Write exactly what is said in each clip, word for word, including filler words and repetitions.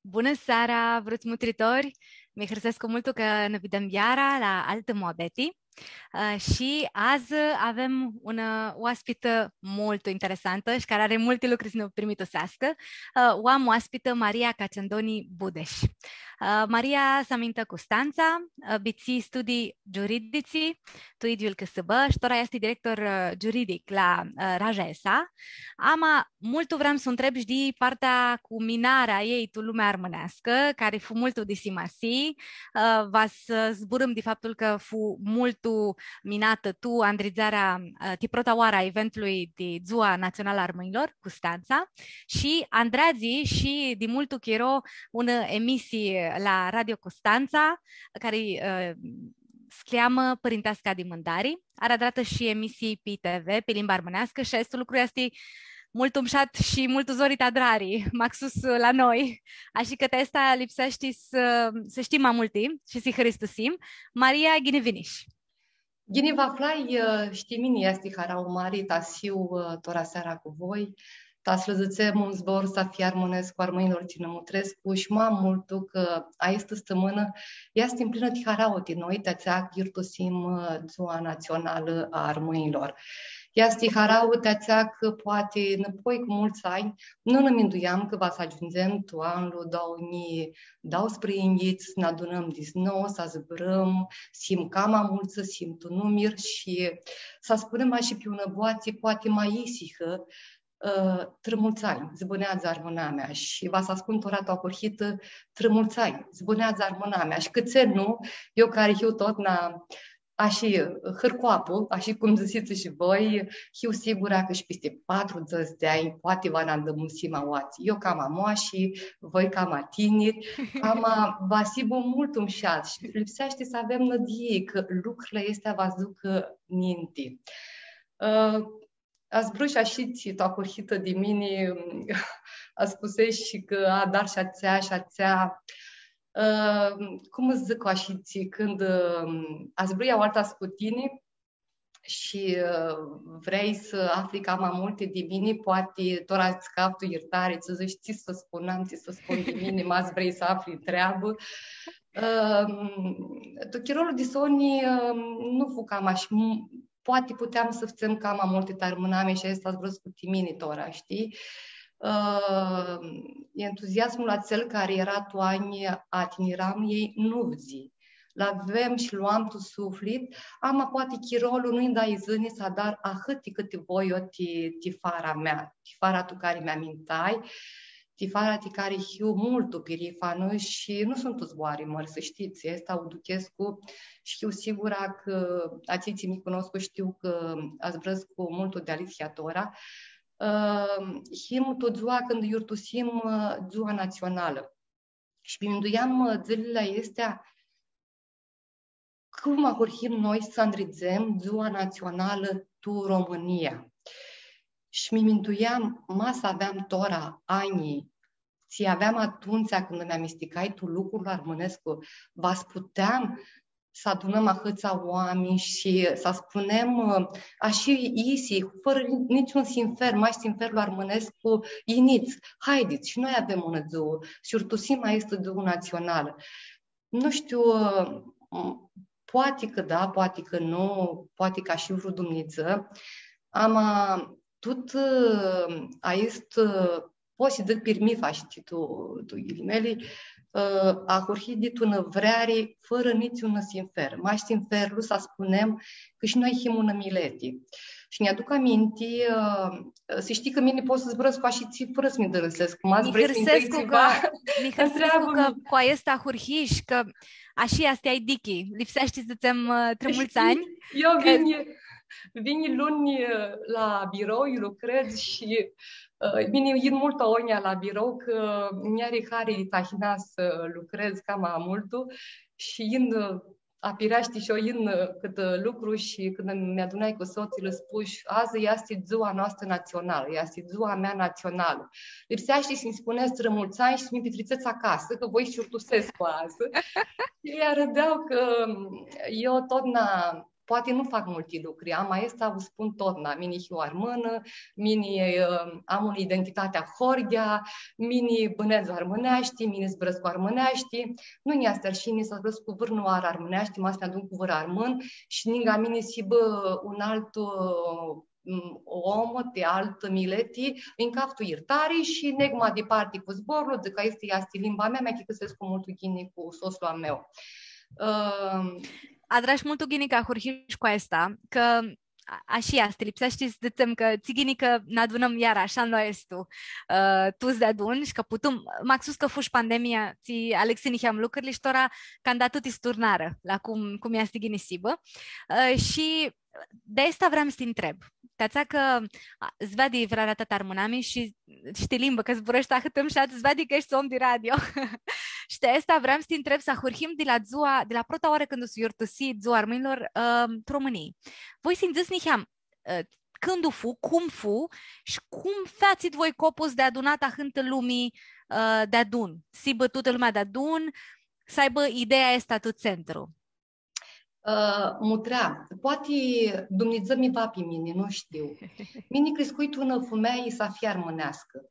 Bunã seara, vruts mutritori! Mi hãrsescu multu cã nã videm iara la altã muabeti. Ã, shi adzã avem unã oaspitã multu interesantã shi cari ari multi lucri s-nã pirmituseascã. Ã, u am oaspitã Maria Caciandoni Budesh. Ã, Maria s-amintã Custantsa, ã, bitisi studii giuridici tu idyiul cãsãbã shi tora easti director, ã, giuridic la, ã, Raja S A. Ama multu vream s-u ntreb shi di partea cu minarea a ljei tu lumea armãneascã, cari fu multu di simasii. Ã, va s-zburãm di faptul cã fu multu minatã tu andridzearea, ã, ti prota oarã a eventului di Dzua Natsionalã a Armãnjlor, Custantsa, shi andreadzi shi di multu chiro unã emisii la Radio Custantsa, cari, ã, s-cljamã Pãrinteasca di Mãndari. Ari adratã shi emisii pi T V, pi limba armãneascã, shi aestu lucru easti multu mushat shi multu zori ti adrari, maxus la noi. Ashi cã ti aestã lipseashti s-, s-shtim ma multi shi s-lji hãristusim. Maria, ghini vinish! Ghini vã aflai, ã, shi ti mini easti harauã mari ta s-hiu, ã, tora seara cu voi, ta s-lã dzãtsem un zbor s-afi armãnescu armãnjlor tsi nã mutrescu shi ma multu cã aestã stãmãnã easti mplinã ti harauã ti noi, ti atsea cã yiurtusim, ã, Dzua Natsionalã a Armãnjlor. Easti harauã ti atsea cã poati nãpoi cu multsã anj nu nã minduiam cã va s-agiundzem tu anlu dauã njilji dauãsprãyinghits, s-nã adunãm di-s nou, s-zburãm, s-him cama multsã, s-him tu numir shi s-spunem ashi pi unã boatsi, poati ma isihã, ã, trã multsã anj, s-bãneadzã armãnamea. Shi va s-spun tora tu ahurhitã, trã multsã anj, s-bãneadzã armãnamea. Shi cãtse nu, eu cari hiu totna ashi, hãrcoapã, ashi cum dzãsits shi voi, hiu sigurã cã shi pisti patrudzãts di anj, poati va nã andãmusim aoatsi. Eu cama moashi, voi cama tiniri, ama va s-hibã multu mushat shi lipseashti s-avem nãdii cã lucrurli aesti va s-ducã ninti. Ã, azburãsh ashitsi, tu ahurhitã di mini, aspusesh shi cã adar shi atsea shi atsea. Ã, cum s-dzãc ashitsi, cãndu, ã, azburãi aoaltadz cu tini shi, ã, vrei s-afli cama multi di mini, poati tora tsã caftu ljirtari, tsã dzãc, tsi s-spun, n-am tsi s-spun di mini, ma s-vrei s-afli, ntreabã. Ã, tu chirolu di soni, ã, nu fu cama shi mu-, poati puteam s-fãtsem cama multi ti armãnami shi aestã zburãscu ti mini tora, shtii? Ã, entuziasmul atsel cari eara tu anjlji a tiniramiljei nu fudzi. L-avem shi lu am tu suflit, ama poati chirolu nu-nj da izãni s-adar ahãti cãti voi eu ti, ti fara mea, ti fara tu cari mi amintai, ti fara ti cari hiu multu pirifanã shi nu suntu zboari mãri, s-shtits, aestã u duchescu shi hiu sigurã cã atselj tsi mi cunoscu shtiu cã azburãscu multu dealihea tora. Ã, him tu dzua cãndu yiurtusim, ã, Dzua Natsionalã. Shi mi minduiam, ã, dzãlili aesti, cum ahurhim noi s-andridzem Dzua Natsionalã tu Romãnia. Shi mi minduiam, ma s-aveam tora anjlji tsi aveam atumtsea cãndu mi amisticai tu lucrul armãnescu, va s-puteam s-adunãm ahãtsã oaminj shi s-spunem, ã, ashi isi, fãrã nitsi un sinfer, mash sinferlu armãnescu, yinits, haidits, shi noi avem unã dzuã, s-yiurtusim aestã dzuã natsionalã. Nu shtiu, ã, poati cã da, poati cã nu, poati cã ashi vru Dumnidzã, ama tut, ã, aestu, ã, pot s-dzãc pirmith, ashi, tu, tu ghilimeli, ã, ahurhi dit unã vreari fãrã nitsi un sinfer. Mash sinferlu s-spunem cã shi noi him unã mileti. Shi nj-aduc aminti, ã, s-shtii cã mini pot s-zburãscu ashitsi fãrã s-mi dãnãsescu, ma s-vrei s-mi ntreghi tsiva, ntreabã-mi. Mi hãrsescu cã cu aestã ahurhish, cã ashi easti, ai dichi, lipseashti s-dzãtsem, ã, trã multsã anj. Shtii, eu vini, vini luni, ã, la birou, eu lucredz shi, ã, mini yin multu agonja la birou, cã nj-ari hari tahina s-lucredz cama multu shi yin, ã, apirea, shtii, shi eu yin, ã, cãtã, ã, lucru shi cãndu mi adunai cu sotslji, lã spush, adzã easti dzua noastrã natsionalã, easti dzua mea natsionalã. Lipseashti s-nji spunets trã multsã anj shi s-mi pitritsets acasã, cã voi s-yiurtusescu adzã. Shi elj arãdea cã, ã, eu totna poati nu fac multi lucri, ama aestã u spun totna, mini hiu armãnã, mini, ã, am unã identitati ahoryea, mini bãnedz armãneashti, mini zburãscu armãneashti, nu nj-easti arshini s-zburãscu vãrnãoarã armãneashti, ma s-mi adun cu vãr armãn shi ningã mini s-hibã un altu, m, om di altã mileti, nj-caftu ljirtari shi neg ma diparti cu zborlu, dzãc cã aestã easti limba mea, mi-achicãsescu multu ghini cu soslu a meu. Ãm, Adrash multu ghini cã ahurhish cu aestã, cã a-, ashi easti, lipseashti s-dzãtsem cã tsi ghini cã nã adunãm iara, ashi, anlu aestu, ã, tuts deadun, shi cã putum, maxus cã fu shi pandemia, tsi alãxi niheam lucrili shi tora canda tuti s-turnarã la cum, cum easti ghini s-hibã. Ã, shi di aestã vream s-ti ntreb. Ti atsea cã, a, s-veadi vrearea ta ti armãnami shi, shi ti limbã, cã zburãshti ahãt mushat, s-veadi cã eshti om di radio. Shi di aestã vream s-ti ntreb, s-ahurhim di la dzua, di la prota oarã cãndu s-yiurtusi Dzua Armãnjlor, ãm, tu Romãnii. Voi s-nji dzãts niheam, ã, cãndu fu, cum fu shi cum featsit voi copus di adunat ahãntã lumi, ã, deadun, s-hibã tutã lumea deadun, s-aibã ideea aestã tu centru. Ã, mutrea, poati Dumnidzã mi va pi mini, nu shtiu. Mini criscui tu unã fumealji s-hibã armãneascã.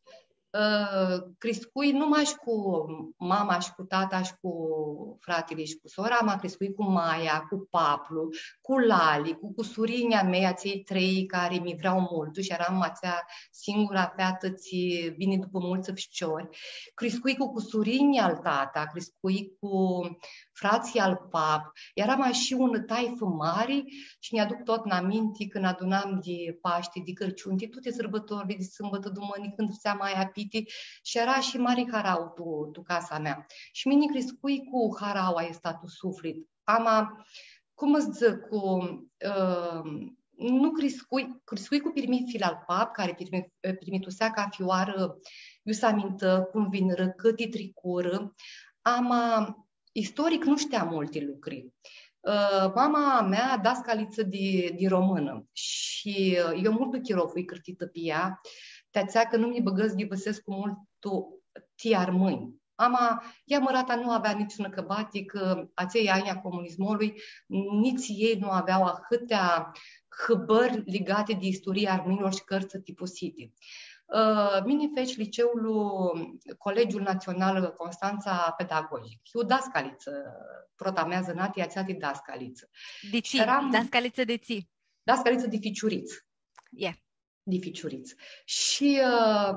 Ã, criscui nu mash cu mama shi cu tata shi cu fratili shi cu sora, ma criscui cu maia, cu paplu, cu lali, cu cusurinjlji a mei, atselj trei cari mi vreau multu shi eram atsea singura featã tsi vini dupã multsã ficiori. Criscui cu cusurinjlji al tata, criscui cu fratslji al pap, earam ashi unã taifã mari shi nj-aduc totna aminti cãndu nã adunam di Pashti, di Cãrciun, di tuti sãrbãtorli, di sãmbãtã, dumãnic, cãndu fãtsea maia piti shi eara shi mari harauã tu, tu casa mea. Shi mini criscui cu haraua aestã tu suflit. Ama, cum s-dzãc, cu, ãm, nu criscui, criscui cu pirmithili al pap, cari pirmi-, pirmitusea cafi oarã iu s-amintã, cum vinirã, cãti tricurã, ama istoric nu shtea multi lucri. Ã, mama mea, dascalitsã di, di romãnã, shi, ã, eu multu chiro fui cãrtitã pi ea, ti atsea cã nu mi bãgã s-ghivãsescu multu ti armãnj. Ama, ea, mãrata, nu avea nitsi unã cãbati, cã atselj anj a comunismului, nitsi elj nu avea ahãtea hãbãri ligati di istoria armãnjlor shi cãrtsã tipusiti. Ã, mini feci liceul, Colegiul Național Constanța Pedagogic. Hiu dascalitsã, prota mea zãnati easti atsea di dascalitsã. Di tsi? Shi eram dascalitsã di tsi? Dascalitsã di ficiurits. E. Di ficiurits. Shi, ã,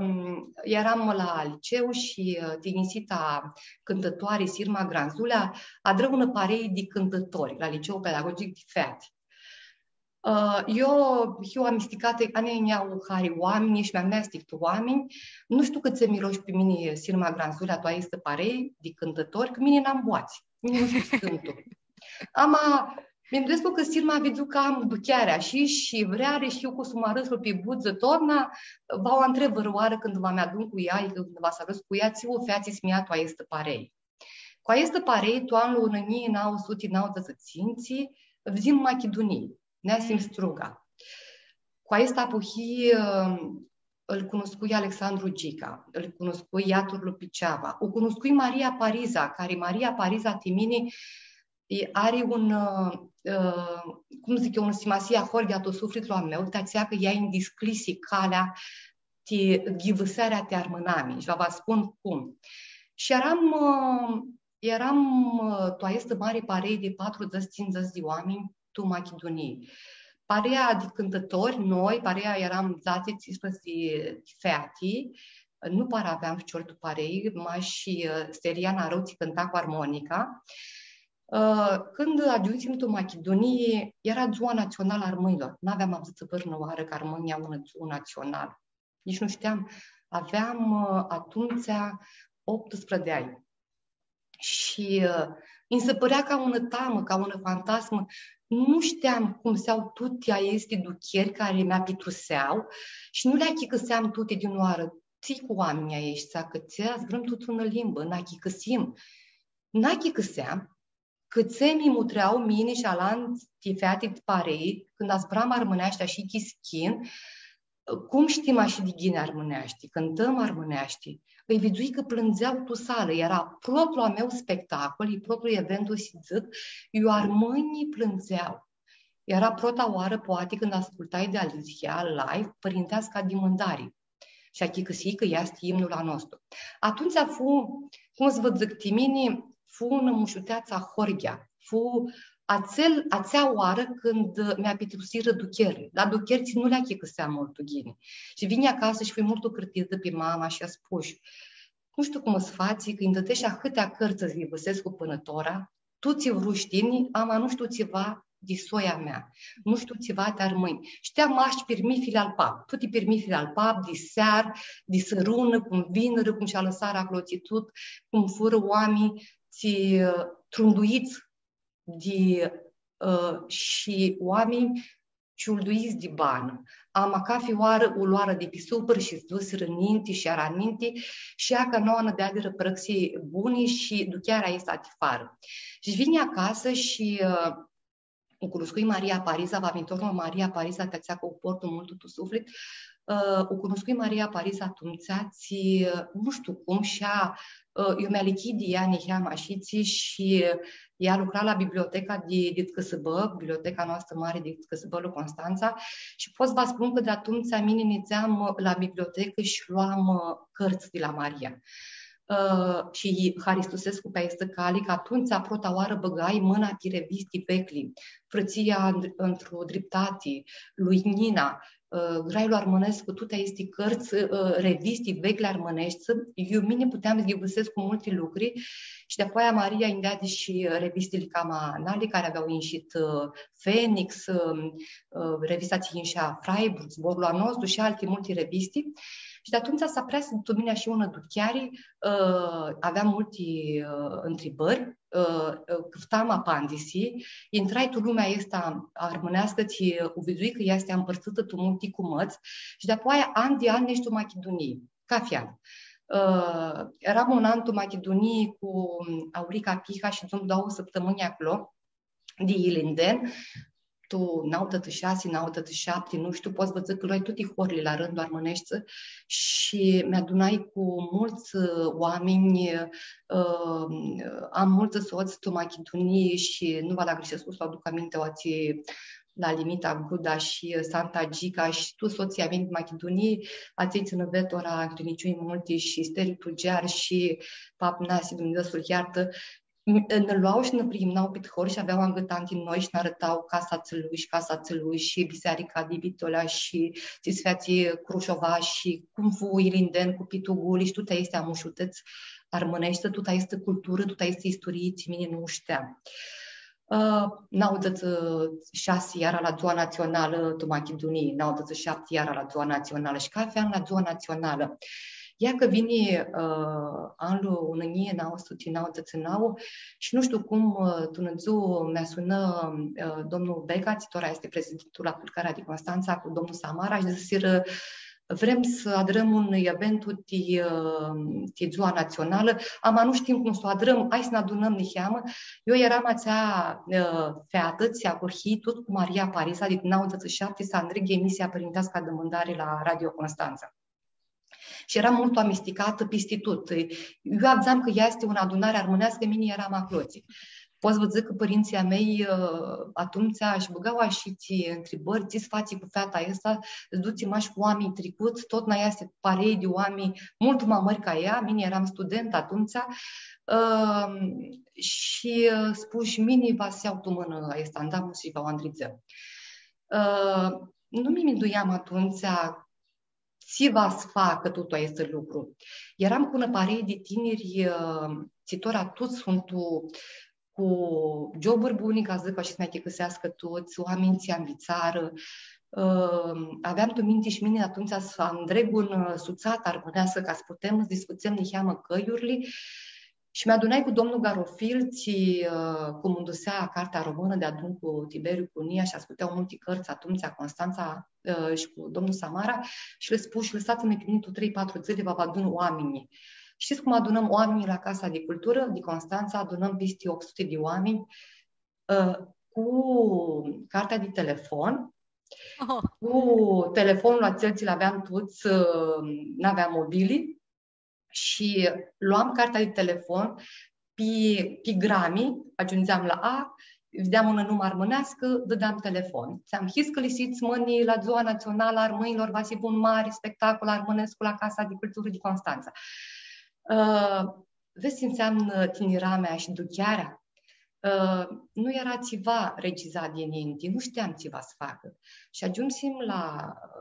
earam la liceu shi, ã, tinjisita cãntãtoari Sirma Granzulea adrã unã parei di cãntãtori la Liceul Pedagogic di Feati. Ã, eu hiu amisticatã, a njia nj-au hari oaminjlji shi mi amestic tu oaminj. Nu shtiu cãtse mi rosh pi mini Sirma Granzulea tu aestã parei di cãntãtori, cã mini n-am boatsi. Mini nu shtiu s-cãntu. Ama, minduescu cã Sirma vidzu cã am duchearea shi, shi vreari shi eu cu s-u arãslu pi budzã totna, va u ntreb vãrãoarã cãndu va mi adun cu ea, cãndu va s-arãs cu ea, tsi u featsi s-mi ljea tu aestã parei. Cu aestã parei, tu anlu unã njilji nauã suti nauãdzãts shi tsintsi, fudzim Machidunii, neasim Struga. Cu aestã apuhii, ãm, ãl cunuscui Alexandru Gica, ãl cunuscui Iaturlu Piceava, u cunuscui Maria Pariza, cari Maria Pariza ti mini, e, ari un, ã, ã, cum dzãc eu, unã simasii ahoryea tu suflitlu a meu, ti atsea cã ea nj-disclisi calea ti ghivãsearea ti armãnami. Shi va vã spun cum. Shi earam, ã, earam, ã, tu aestã mari parei di patrudzãts, tsindzãts di oaminj, tu Machidunii. Parea di cãntãtori, noi, parea earam dzatsi, tsisprãdzatsi di, di feati, nu para aveam ficiori tu parei, mash, ã, Steriana Arãu tsi cãnta cu armonica. Ã, cãndu agiumsim tu Machidunii, eara Dzua Natsionalã a Armãnjlor. N-aveam avdzãtã vãrnãoarã cã armãnjlji au unã dzuã natsionalã. Nitsi nu shteam. Aveam, ã, atumtsea optsprãdzatsi di anj. Shi, ã, nji si pãrea ca unã tamã, ca unã fantasmã. Nu shteam cum s-ljau tuti aesti ducheri cari mi apitusea shi nu li achicãseam tuti di unã oarã. Tsi cu oaminjlji aeshti, cã tsi zburãm tuts unã limbã, nã achicãsim. Nã achicãseam, cãtse mi mutrea mini shi alanti feati di parei, cãndu zburam armãneashti ashi chischin, cum shtim ashi di ghini armãneashti, cãntãm armãneashti, ãlj vidzui cã plãndzea tu salã, eara protlu a meu spectacol, e protlu eventu, s-dzãc, iu armãnjlji plãndzea. Eara prota oarã, poati, cãndu ascultai dealihea live pãrinteasca dimãndari. Shi achicãsii cã easti imnul a nostru. Atumtsea fu, cum s-vã dzãc, ti mini, fu unã mushuteatsã ahoryea, fu atsel, atsea oarã cãndu mi apitrusirã ducherli. La ducheri tsi nu li achicãseam multu ghini. Shi vinj acasã shi fui multu cãrtitã pi mama shi lj-spush: Nu shtiu cum s-fatsi, cã nj-dãdeshi ahãtea cãrtsã s-yivãsescu pãnã tora, tu tsi vrush tini, ama nu shtiu tsiva di soia mea, nu shtiu tsiva ti armãnj. Shtiam mash pirmithili al pap, tuti pirmithili al pap, di sear, di sãrunã, cum vinirã, cum sh-alãsarã aclotsi tut, cum furã oaminj tsi, ã, trunduits di, ã, shi oaminj ciulduits di banã. Ama cafi oarã u loarã di pi supãr shi s-dusirã ninti shi eara ninti, shi ea ca noauã nã deadirã prãxi buni shi duchearea aestã ti farã. Shi vinj acasã shi, ã, u cunuscui Maria Pariza, va mi tornu Maria Pariza, ti atsea cã u portu multu tu suflit, ã, u cunuscui Maria Pariza atumtsea, tsi, ã, nu shtiu cum, shi ea, ã, eu mi-alichii di ea niheamã ashitsi shi ea lucra la biblioteca di, di cãsãbã, biblioteca noastrã mari di cãsãbã, la Constantsa, shi pot s-vã spun cã di atumtsea mini nidzeam la bibliotecã shi loam, ã, cãrtsã di la Maria. Ã, shi haristusescu pi aestã cali, cã atumtsea prota oarã bãgai mãna pi revisti veclji, Frãtsia ãn-, ãntr-o driptati, Luinina, ã, Grailu armãnescu, tuti aesti cãrtsã, ã, revisti veclji armãneshti, iu mini puteam s-ghivãsescu multi lucri shi di-apoaia Maria nj-deadi shi revistili cama nali cari avea inshit, ã, Phoenix, ã, ã, revista tsi inshea Freiburg, Zborlu a nostru shi alti multi revisti. Shi di atumtsea s-apreasã tu mini shi unã ducheari, ã, aveam multi, ã, ntribãri, ã, ã, cãftam apandisi, intrai tu lumea aestã armãneascã, tsi u vidzui cã easti ampãrtsãtã tu multi cumãts, shi di-apoaia an di an neshu tu Machidunii, cafi an. Ã, earam un an tu Machidunii cu Aurica Piha, shidzum doauã sãptãmãnj aclo, di Ilinden, tu nauãdzãtsi shasi, nauãdzãtsi shapti, nu shtiu, pot s-vã dzãc cã loai tuti horli la rãndu armãneshti shi mi adunai cu multsã, ã, oaminj, ã, am multsã sots tu Machidunii shi nu va lã agãrshescu s-aduc aminti aoatsi la Limita Guda shi Santa Gica shi tuts sotslji a mei di Machidunii, atselj tsi nã ved tora ncljinãciunj multi shi Steli Tugear shi pap Nasi, Dumnidzã s-lu ljartã, nã loau shi nã priimnau pit hor shi avea angãtan ti noi shi nã arãtau casa atselui shi casa atselui shi bisearica di Bitolea shi tsi s-featsi Crushova shi cum fu Ilinden cu Pitu Guli shi tuti aesti mushutets armãneshti, tutã aestã culturã, tutã aestã isturii, tsi mini nu u shteam. Ã, nauãdzãtsi shasi eara la Dzua Natsionalã tu Machidunii, nauãdzãtsi shapti eara la Dzua Natsionalã shi cafi an la Dzua Natsionalã. Ia cã vini, ã, anlu unã njilji nauã suti nauãdzãtsi nauã shi nu shtiu cum, ã, tu unã dzuã mi asunã, ã, domnul Beca, tsi tora easti prezidentul la Culcarea di Constantsa, cu domnul Samara shi dzãsirã, vrem s-adrãm un eventu ti, ã, ti Dzua Natsionalã, ama nu shtim cum s-u adrãm, hai s-nã adunãm niheamã. Eu earam atsea, ã, featã, tsi ahurhii tut cu Maria Pariza, di nauãdzãtsi shapti, s-andreg emisia Pãrinteasca Dimãndari la Radio Constantsa. Shi earam multu amisticatã pisti tut. Eu avdzam cã easti unã adunari armãneascã, mini earam aclotsi. Pot s-vã dzãc cã pãrintsãlj a mei, ã, atumtsea sh-bãgau ashitsi ntribãri, tsi s-fatsi cu feata aestã, s-dutsi mash cu oaminj tricuts, totna easti parei di oaminj multu ma mãri ca ea, mini earam studentã atumtsea, ã, shi, ã, spush, mini va s-ljau tu mãnã aestã andamusi shi va u andridzem. Ã, nu mi minduiam atumtsea tsi va s-facã tut aestu lucru. Earam cu unã parei di tiniri, ã, tsi tora tuts suntu cu joburi buni, ca s-dzãc, shi s-nã achicãseascã tuts, oaminj tsi anvitsarã. Ã, aveam tu minti shi mini atumtsea s-andreg un, ã, sutsatã armãneascã ca s-putem s-discutem niheamã cãljurli. Shi mi adunai cu domnul Garofil, tsi, ã, cumãndusea Cartea Română deadun cu Tiberiu Cunia shi ascuteau multi cãrtsã atumtsea Constantsa, ã, shi cu domnul Samara, shi lã spush, lãsats-mi pi mini tu trei, patru dzãli, va vã adun oaminjlji. Shtits cum adunãm oaminjlji la Casa di Culturã di Constantsa? Adunãm pisti optu suti di oaminj, ã, cu cartea di telefon, cu telefonlu atsel tsi-l aveam tuts, ã, n-aveam mobili, shi loam cartea di telefon, pi, pi grami, agiundzeam la A, videam unã numã armãneascã, dãdeam telefon. Tsi am his cã li s-hits mãni la Dzua Natsionalã a Armãnjlor, va s-hibã un mari spectacol armãnescu la Casa di Culturã di Constantsa. Ã, vedz tsi nseamnã tiniramea shi duchearea? Ã, nu eara tsiva regizat di ninti, nu shteam tsi va s-facã. Shi agiumsim la, ã,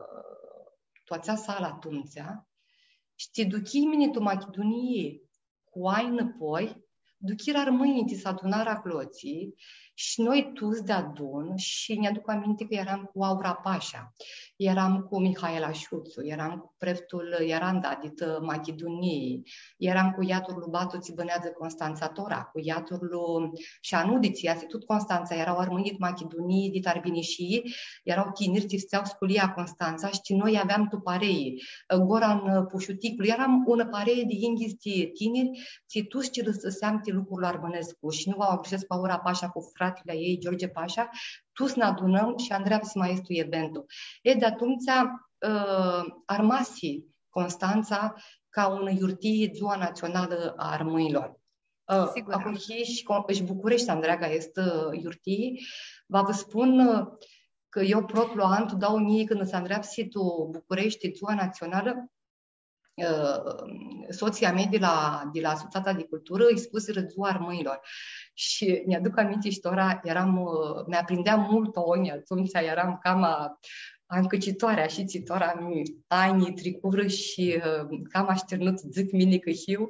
tu atsea salã atumtsea, shi tsi duchii mini tu Machidunii, cu anj nãpoi, duchirã armãnjlji tsi s-adunarã aclotsi shi noi tuts deadun, shi nj-aduc aminti cã eram cu Aura Pasha, eram cu Mihaela Shutsu, eram cu preftul Iaranda dit Machidunii, eram cu iatrul Batsu tsi bãneadzã Constantsa tora, cu iatrul Shanudi tsi easti tut Constantsa, eara armãnj dit Machidunii, dit Arbinishii, eara tiniri tsi fãtsea sculia Constantsa shi noi aveam tu parei, Goran Pushuticlu, earam unã parei di yinghits di tiniri, tsi tuts tsi lã s-tsãseam ti lucrul armãnescu shi nu va u agãrshescu Aura Pasha cu fratili a ljei, George Pasha, tuts nã adunãm shi andreapsim aestu eventu. E, di atumtsea, ã, armasi Constantsa ca unã iurtii Dzua Natsionalã a Armãnjlor. Ã, sigur. Acum shi, shi Bucureshti andreaga easti, ã, iurtii. Va vã spun, ã, cã eu protlu an, tu doauã njilji, cãndu s-andreapsi tu Bucureshti Dzua Natsionalã, ã, sotslji a mei di la, di la Sutsata di Culturã, lji spusirã Dzua Armãnjlor. Shi nj-aduc aminti shi tora, earam, ã, mi aprindea multu agonjea, atumtsea earam cama ancãcitoarea shi tsi tora, anjlji tricurã shi, ã, cama ashtirnut dzãc mini cã hiu.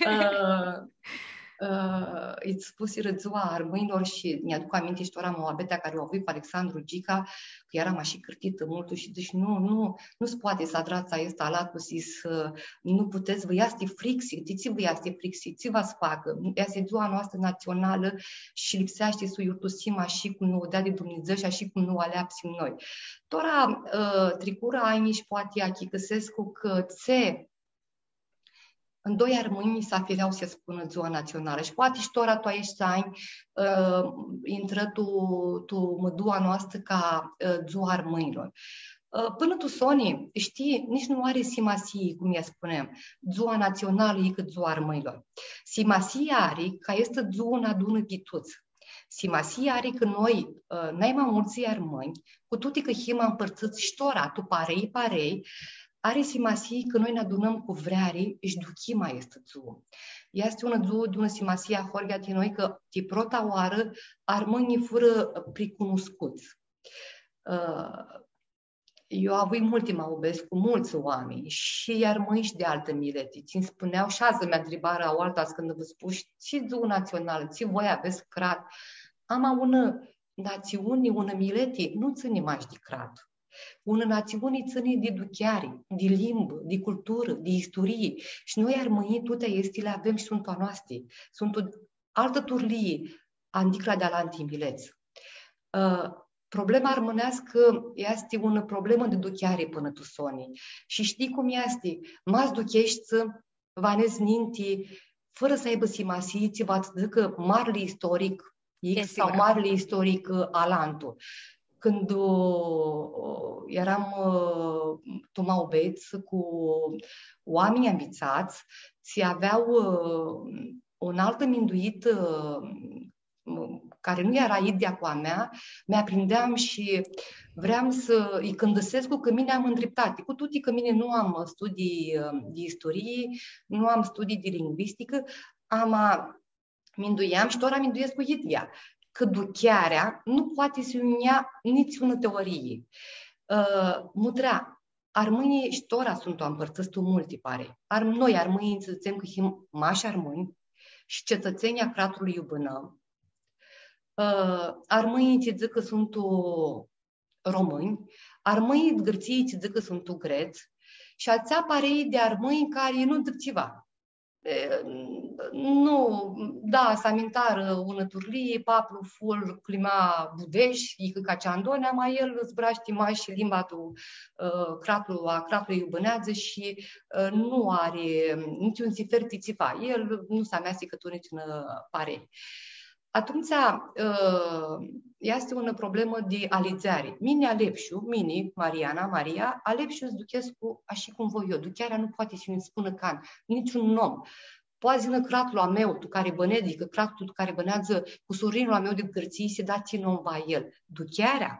Ã, ã, lji spusirã Dzua Armãnjlor shi nj-aduc aminti shi tora muabetea cari u avui cu Alexandru Gica, cã earam ashi cãrtitã multu shi dzãsh, nu, nu, nu s-poati s-adrats aestã alatlu, s-, nu putets, vã easti fricsi, di tsi vã easti fricsi, tsi va s-facã? Easti dzua noastrã natsionalã shi lipseashti s-u iurtusim ashi cum nã u deadi Dumnidzã shi ashi cum nã u aleapsim noi. Tora, ã, tricurã anj shi poati achicãsescu cã tsi ndoi armãnj s-afirea s-spunã Dzua Natsionalã. Shi poati shi tora tu aeshti anj, ã, intrã tu, tu mãdua noastrã ca, ã, Dzua Armãnjlor. Ã, pãnã tu soni, shtii, nitsi nu ari simasii, cum lji spunem, Dzua Natsionalã icã Dzua Armãnjlor. Simasii ari cã aestã dzuã nã adunã pi tuts. Simasii ari cã noi, ã, nai ma multsã armãnj, cu tuti cã him ampãrtsãts shi tora tu parei, parei, ari simasii cã noi nã adunãm cu vreari shi duchim aestã dzuã. Easti unã dzuã di unã simasii ahoryea ti noi, cã ti prota oarã armãnjlji furã pricunuscuts. Ã, eu avui multi muabets cu multsã oaminj, shi armãnj shi di altã mileti, tsi nj-spunea, shi adzã mi ntribarã aoaltadz cãndu vã spush, tsi dzuã natsionalã, tsi voi avets crat? Ama unã natsiuni, unã mileti, nu tsãni mash di crat. Unã natsiuni tsãni di ducheari, di limbã, di culturã, di isturii. Shi noi, armãnjlji, tuti aesti li avem shi suntu a noasti. Suntu altã turlii, andicra di alanti milets. Ã, problema armãneascã easti unã problemã di ducheari pãnã tu soni. Shi shtii cum easti, ma s-ducheshti, va nedz ninti, fãrã s-aibã simasii, tsi va s-dzãcã marli istoric X sau marli istoric, ã, alantu. Cãndu, ã, earam, ã, tu muabets cu oaminj anvitsats, tsi avea, ã, unã altã minduitã, ã, cari nu eara idyea cu a mea, mi aprindeam shi vream s-lji cãndãsescu cã mini am ndriptati. Cu tuti cã mini nu am studii, ã, di isturii, nu am studii di lingvisticã, ama minduiam shi tora minduescu idyea, cã duchearea nu poati s-u nja nitsi unã teorii. Ã, mutrea, armãnjlji shi tora suntu ampãrtsãts tu multi parei. Ar-, noi, armãnjlji, dzãtsem cã him mash armãnj shi cetãtsenj a cratului iu bãnãm. Ã, armãnjlji tsi dzãc cã suntu romãnj, armãnjlji Gãrtsii tsi dzãc cã suntu grets, shi atsea parei di armãnj cari nu dzãc tsiva. E, nu, da, s-amintarã unã turlii, paplu fu-l clima Budesh, icã Caciandonea, ma el zburashti mash limba tu, ã, cratlu, a cratlui iu bãneadzã shi, ã, nu ari nitsi un sifer ti tsiva. El nu s-ameasticã tu nitsi unã parei. Atumtsea, ã, easti unã problemã di alidzeari. Mini alepshu, mini, Mariana, Maria, alepshu s-duchescu ashi cum voi eu. Duchearea nu poati s-nji spunã can, nitsi un nom. poati s-yinã cratlu a meu, tu cari bãnedz, cã cratlu tu cari bãneadzã cusurinlu a meu di Gãrtsii, s-da tsi nom va el. Duchearea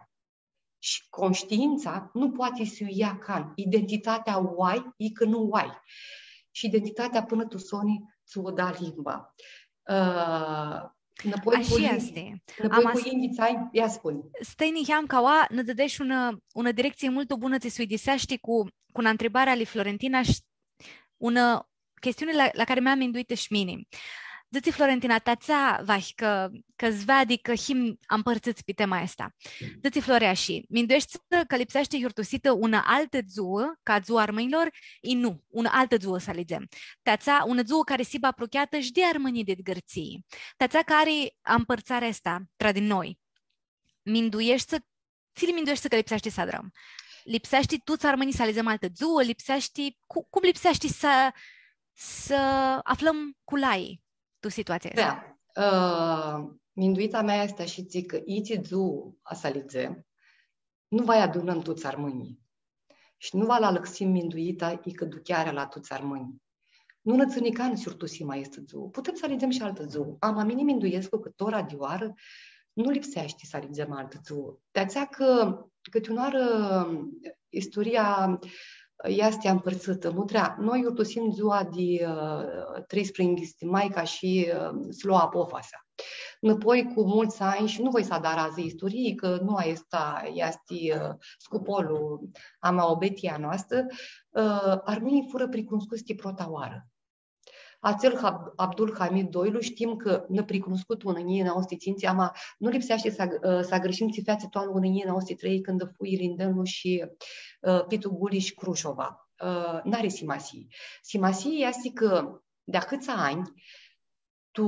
shi conshtiintsa nu poati s-u ia can. Identitatea u ai, i cã nu u ai. Shi identitatea pãnã tu soni tsã u da limba. Ã, nãpoi cu Ashi lim-, easti. Nãpoi Ama cu s-, limbi tsi ai, ia spuni. Stãi niheam cã aoa nã dãdesh unã, unã directsii multu bunã, tsi s-uidiseashti cu, cu unã ntribari ali Florentina shi unã chestiuni la, la cari mi-am minduitã shi mini. Dzãtsi Florentina, ti atsea, vahi, cã, cã s-veadi cã him ampãrtsãts pi tema aestã. Dzãtsi Florea shi, mindueshti cã lipseashti yurtusitã unã altã dzuã ca dzua armãnjlor? I nu, unã altã dzuã s-alidzem. Ti atsea, unã dzuã cari s-hibã aprucheatã shi di armãnjlji di Gãrtsii. Ti atsea cã ari ampãrtsarea aestã, tra di noi. Mindueshti, tsi li mindueshti cã lipseashti s-adrãm? Lipseashti tuts armãnjlji s-alidzem altã dzuã? Lipseashti, cu-, cum lipseashti s-, s-aflãm cu lai tu situatsia aestã? Da. Ã, minduita mea easti shi dzãc cã itsi dzuã va s-alidzem, nu va adunãm tuts armãnjlji. Shi nu va alãxim minduita i cã duchearea la tuts armãnjlji. Nu nã tsãni can s-yurtusim aestã dzuã. Putem s-alidzem shi altã dzuã. Ama mini minduescu cã tora di oarã nu lipseashti s-alidzem altã dzuã. Ti atsea cã, cãti unã oarã, isturia easti ampãrtsãtã. Mutrea, noi yurtusim dzua di, ã, treisprãyinghits di mai ca shi, ã, s-lo apofasea. Nãpoi cu multsã anj, shi nu voi s-adar adzã isturii, cã nu aestã easti, ã, scupolu a meobetia a noastrã, ã, armãnjlji furã pricunuscuts ti prota oarã. Atsel Hab-, Abdul Hamid doilu, shtim cã nã pricunuscu tu unã njilji nauã suti tsintsi, ama nu lipseashti s-ag-, ã, s-agãrshim tsi featsi tu anlu unã njilji nauã suti trei, cãndu fu Ilindenlu shi, ã, Pitu Guli shi Crushova. Ã, n-ari simasii. Simasii easti cã di ahãts anj, tu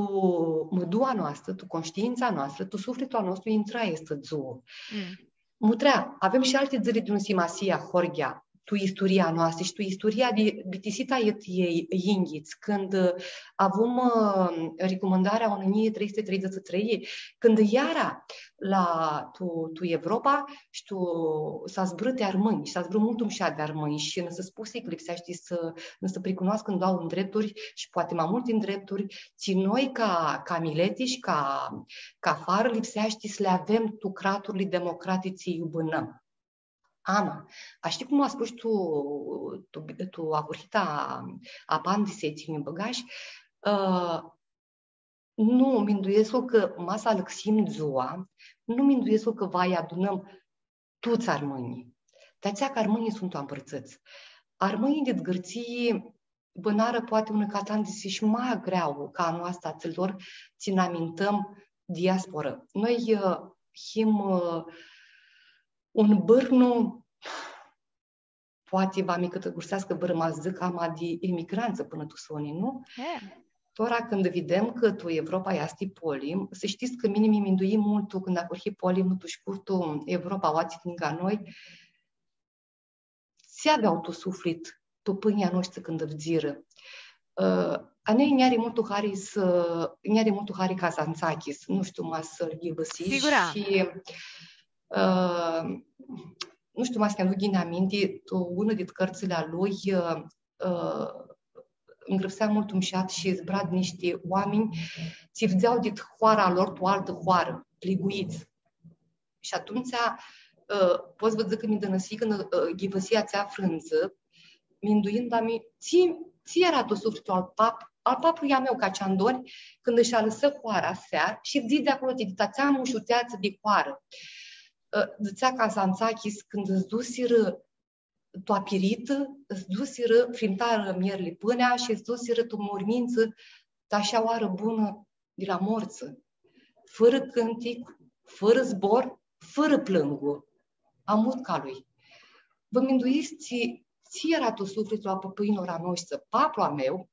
mãdua noastrã, tu conshtiintsa noastrã, tu suflitlu a nostru intrã aestã dzuã. Mm. Mutrea, avem shi alti dzãli di unã simasii ahoryea, tu isturia a noastrã shi tu isturia di bitisita a etniei yinghits, cãndu, ã, avum, ã, recumãndarea unã njilji trei suti treidzãts shi trei, cãndu iara la, tu, tu Evropa, shi tu, s-azburã ti armãnj, shi s-azburã multu mushat di armãnj, shi nã s-spusi cã lipseashti s-, nã s-pricunoascã ndauã ndrepturi shi poati ma multi ndrepturi, tsi noi ca, ca mileti shi ca, ca farã lipseashti s-li avem tu craturli democratitsi iu bãnãm. Ama, ashitsi cum aspushi tu, tu, tu ahurhita apandisi tsi nj-u bãgash, ã, nu, minduescu cã ma s-alãxim dzuã, nu minduescu cã va lj-adunãm tuts armãnjlji. Ti atsea cã armãnjlji suntu ampãrtsãts. Armãnjlji dit Gãrtsii bãnarã poati unã catandisi shi ma greauã ca a noastrã a atsilor tsi nã amintãm diaspora. Noi, ã, him, ã, un bãrnu, poati va mi cãtãgurseascã vãrã ma s-dzãc ama di emigrantsã pãnã tu soni, nu? E. Tora cãndu videm cã tu Evropa easti polim, s-shtits cã mini mi mindui multu cãndu ahurhi polimlu, tu shcurtu Evropa, aoatsi ningã noi, tsi avea tu suflit pãpãnjlji a noshtri cãndu fudzirã. Ã, a njia nj-ari multu hari s-, nj-ari multu hari Kazantzakis, nu shtiu, ma s-lu ghivãsish. Sigura. Shi, ã, nu shtiu, ma s-nj-aduc ghini aminti, tu unã dit cãrtsãli a lui, ã, ã, ngrãpsea multu mushat shi zbura di nishti oaminj tsi fudzea dit hoara a lor tu altã hoarã, pliguits. Shi atumtsea, ã, pot s-vã dzãc cã mi dãnãsii cãndu, ã, ghivãsii atsea frãndzã, minduindu-mi, tsi, tsi eara tu suflitlu al pap-, al paplui a meu, Caciandori, cãndu sh-alãsã hoara sear shi fudzi di aclo, di, di atsea mushuteatsã di hoarã. Ã, dzãtsea Kazantzakis, cãndu s-dusirã tu apiritã, s-dusirã, frintarã mierli pãnea shi s-dusirã tu murmintsã, ta shi oarã bunã di la mortsã, fãrã cãntic, fãrã zbor, fãrã plãngu, a mutcalui. Vã minduits tsi, tsi eara tu suflitlu a pãpãnjlor a noshtri? Paplu a meu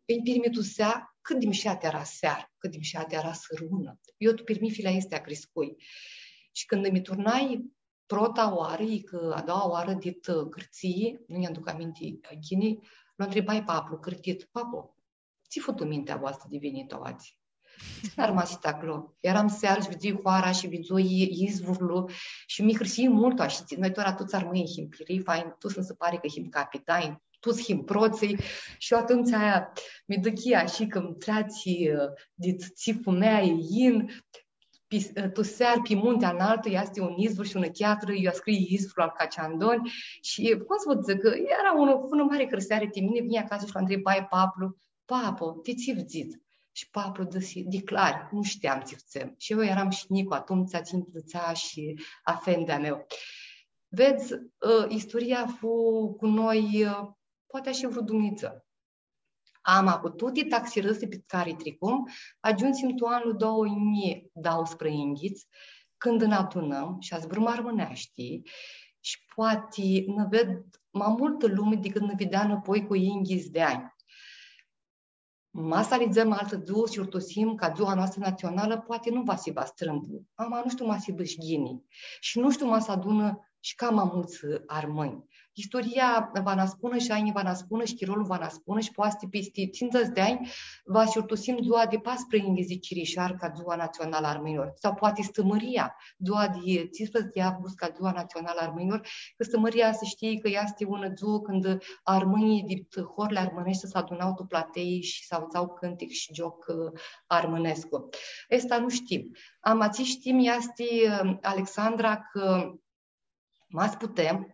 nj-, pirmitusea cãt di mushat eara sear, cãt di mushat eara sãrunã. Eu tu pirmithili aesti criscui. Shi cãndu mi turnai prota oarã, i cã a daua oarã dit, ã, Gãrtsii, nu nj-aduc aminti, ã, ghini, lu ntribai paplu cãrtit: „Papo, tsi fu tu mintea voastrã di vinit aoatsi?” Tsi armasi aclo? Earam searã shi vidzui hoara shi vidzui i-, izvurlu shi mi hãrsii multu, ashi, noi tora tuts armãnjlji him pirifainj, tuts nã si pari cã him capitanj, tuts him protslji. Shi atumtsea mi duchea shi cã treatsi, ã, di tsi fumealji yin, pi, ã, tu searã, pi munti analtu, easti un izvur shi unã cheatrã, iu scrii izvurlu al Caciandon. Shi, cum s-vã dzãc, cã eara unã, unã mari hãrseari ti mini, vinj acasã shi lu ntreb, bai, paplu, papo, ti tsi vidzit? Shi paplu dzãsi, di clari, nu shteam tsi fãtsem. Shi eu earam shi njicu atumtsea, tsi nj-dzãtsea shi afendea a meu. Vedz, ã, isturia fu cu noi, ã, poati shi vru Dumnidzã. Ama cu tuti taxirãsli pi cari tricum, agiumsim tu anlu doauã njilji dauãsprãyinghits, cãndu nã adunãm shi azburãm armãneashti, shi poati nã ved ma multã lumi dicãt nã videa nãpoi cu yinghits di anj. Ma s-alidzem altã dzuã shi yurtusim ca dzua noastrã natsionalã, poati nu va s-hibã strãmbu. Ama nu shtiu ma s-hibã shi ghini. Shi nu shtiu ma s-adunã shi cama multsã armãnj. Isturia va nã spunã shi anjlji va nã spunã shi chirolu va nã spunã shi poati pisti tsindzãts di anj va s-yurtusim dzua di patrusprãyinghits di Cirishar ca dzua natsionalã a armãnjlor. Sau poati Stãmãria, dzua di tsisprãdzatsi di avgust ca dzua natsionalã a armãnjlor, cã Stãmãria s-shtii cã easti unã dzuã cãndu armãnjlji di horli armãneshti s-aduna tu platei shi s-avdzau cãntic shi gioc, ã, armãnescu. Aestã nu shtim. Ama tsi shtim easti, ã, Alexandra, cã ma s-putem,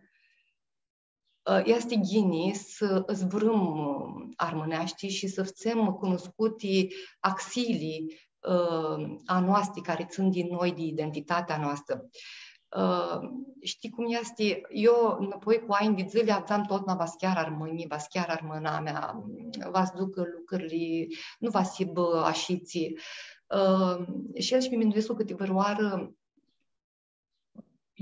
ã, easti ghini s-zburãm, ã, armãneashti shi s-fãtsem cunuscuti axiili, ã, a noasti, cari tsãn di noi, di identitatea noastrã. Ã, shtii cum easti, eu, nãpoi cu anj di dzãli, avdzam totna, va s-chearã armãnjlji, va s-chearã armãnamea, va s-ducã lucrili, nu va s-hibã ashitsi. Ã, shi el shi mi minduescu cãtivãrãoarã,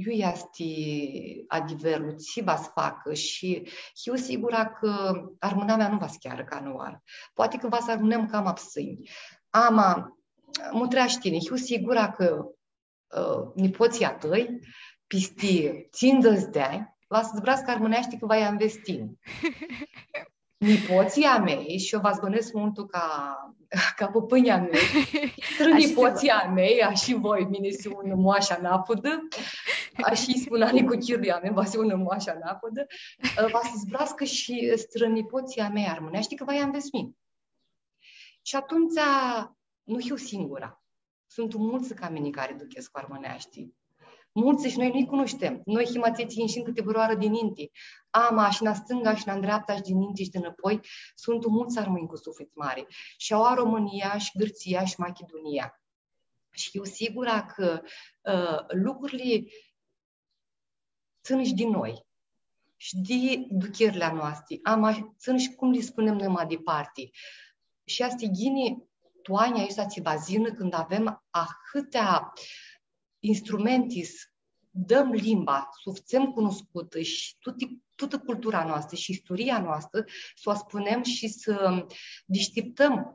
iu easti adiverlu, tsi va s-facã shi hiu sigura cã armãnamea nu va s-chearã canãoarã. Poati cã va s-armãnem cama psãnj. Ama, mutrea shi tini, hiu sigura cã, ã, nipotslji a tãi, pisti tsindzãts di anj, va s-zburascã armãneashti cã va lj-anvets tini. Nipotslji a mei, shi eu va s-bãnedz multu ca, ca pãpãnjlji a mei, strãnipotslji a mei, ashi voi, mini s-hiu unã moashã anapudã, ashi lji spun a nicuchirlui a meu, va s-hiu unã moashã anapudã, va s-zburascã shi strãnipotslji a mei armãneashti, cã va lj-anvets mini. Shi atumtsea nu hiu singura. Suntu multsã ca mini cari duchescu armãneashti. Multsã shi noi nu-lj cunushtem. Noi him atselj tsi inshim cãtivãrãoarã dininti. Ama shi na stãnga shi na ndreapta shi dininti shi dinãpoi, suntu multsã armãnj cu suflit mari. Shi aua Romãnia shi Gãrtsia shi Machidunia. Shi eu sigura cã, ã, lucrili tsãn shi di noi, shi di duchirli a noasti, ama tsãn shi cum li spunem noi ma diparti. Shi easti ghini tu anjlji aeshti tsi va s-yinã, cãndu avem ahãtea instrumenti s-dãm limba, s-u fãtsem cunuscutã shi tuti, tutã cultura noastrã shi isturia noastrã, s-u spunem shi s-dishtiptãm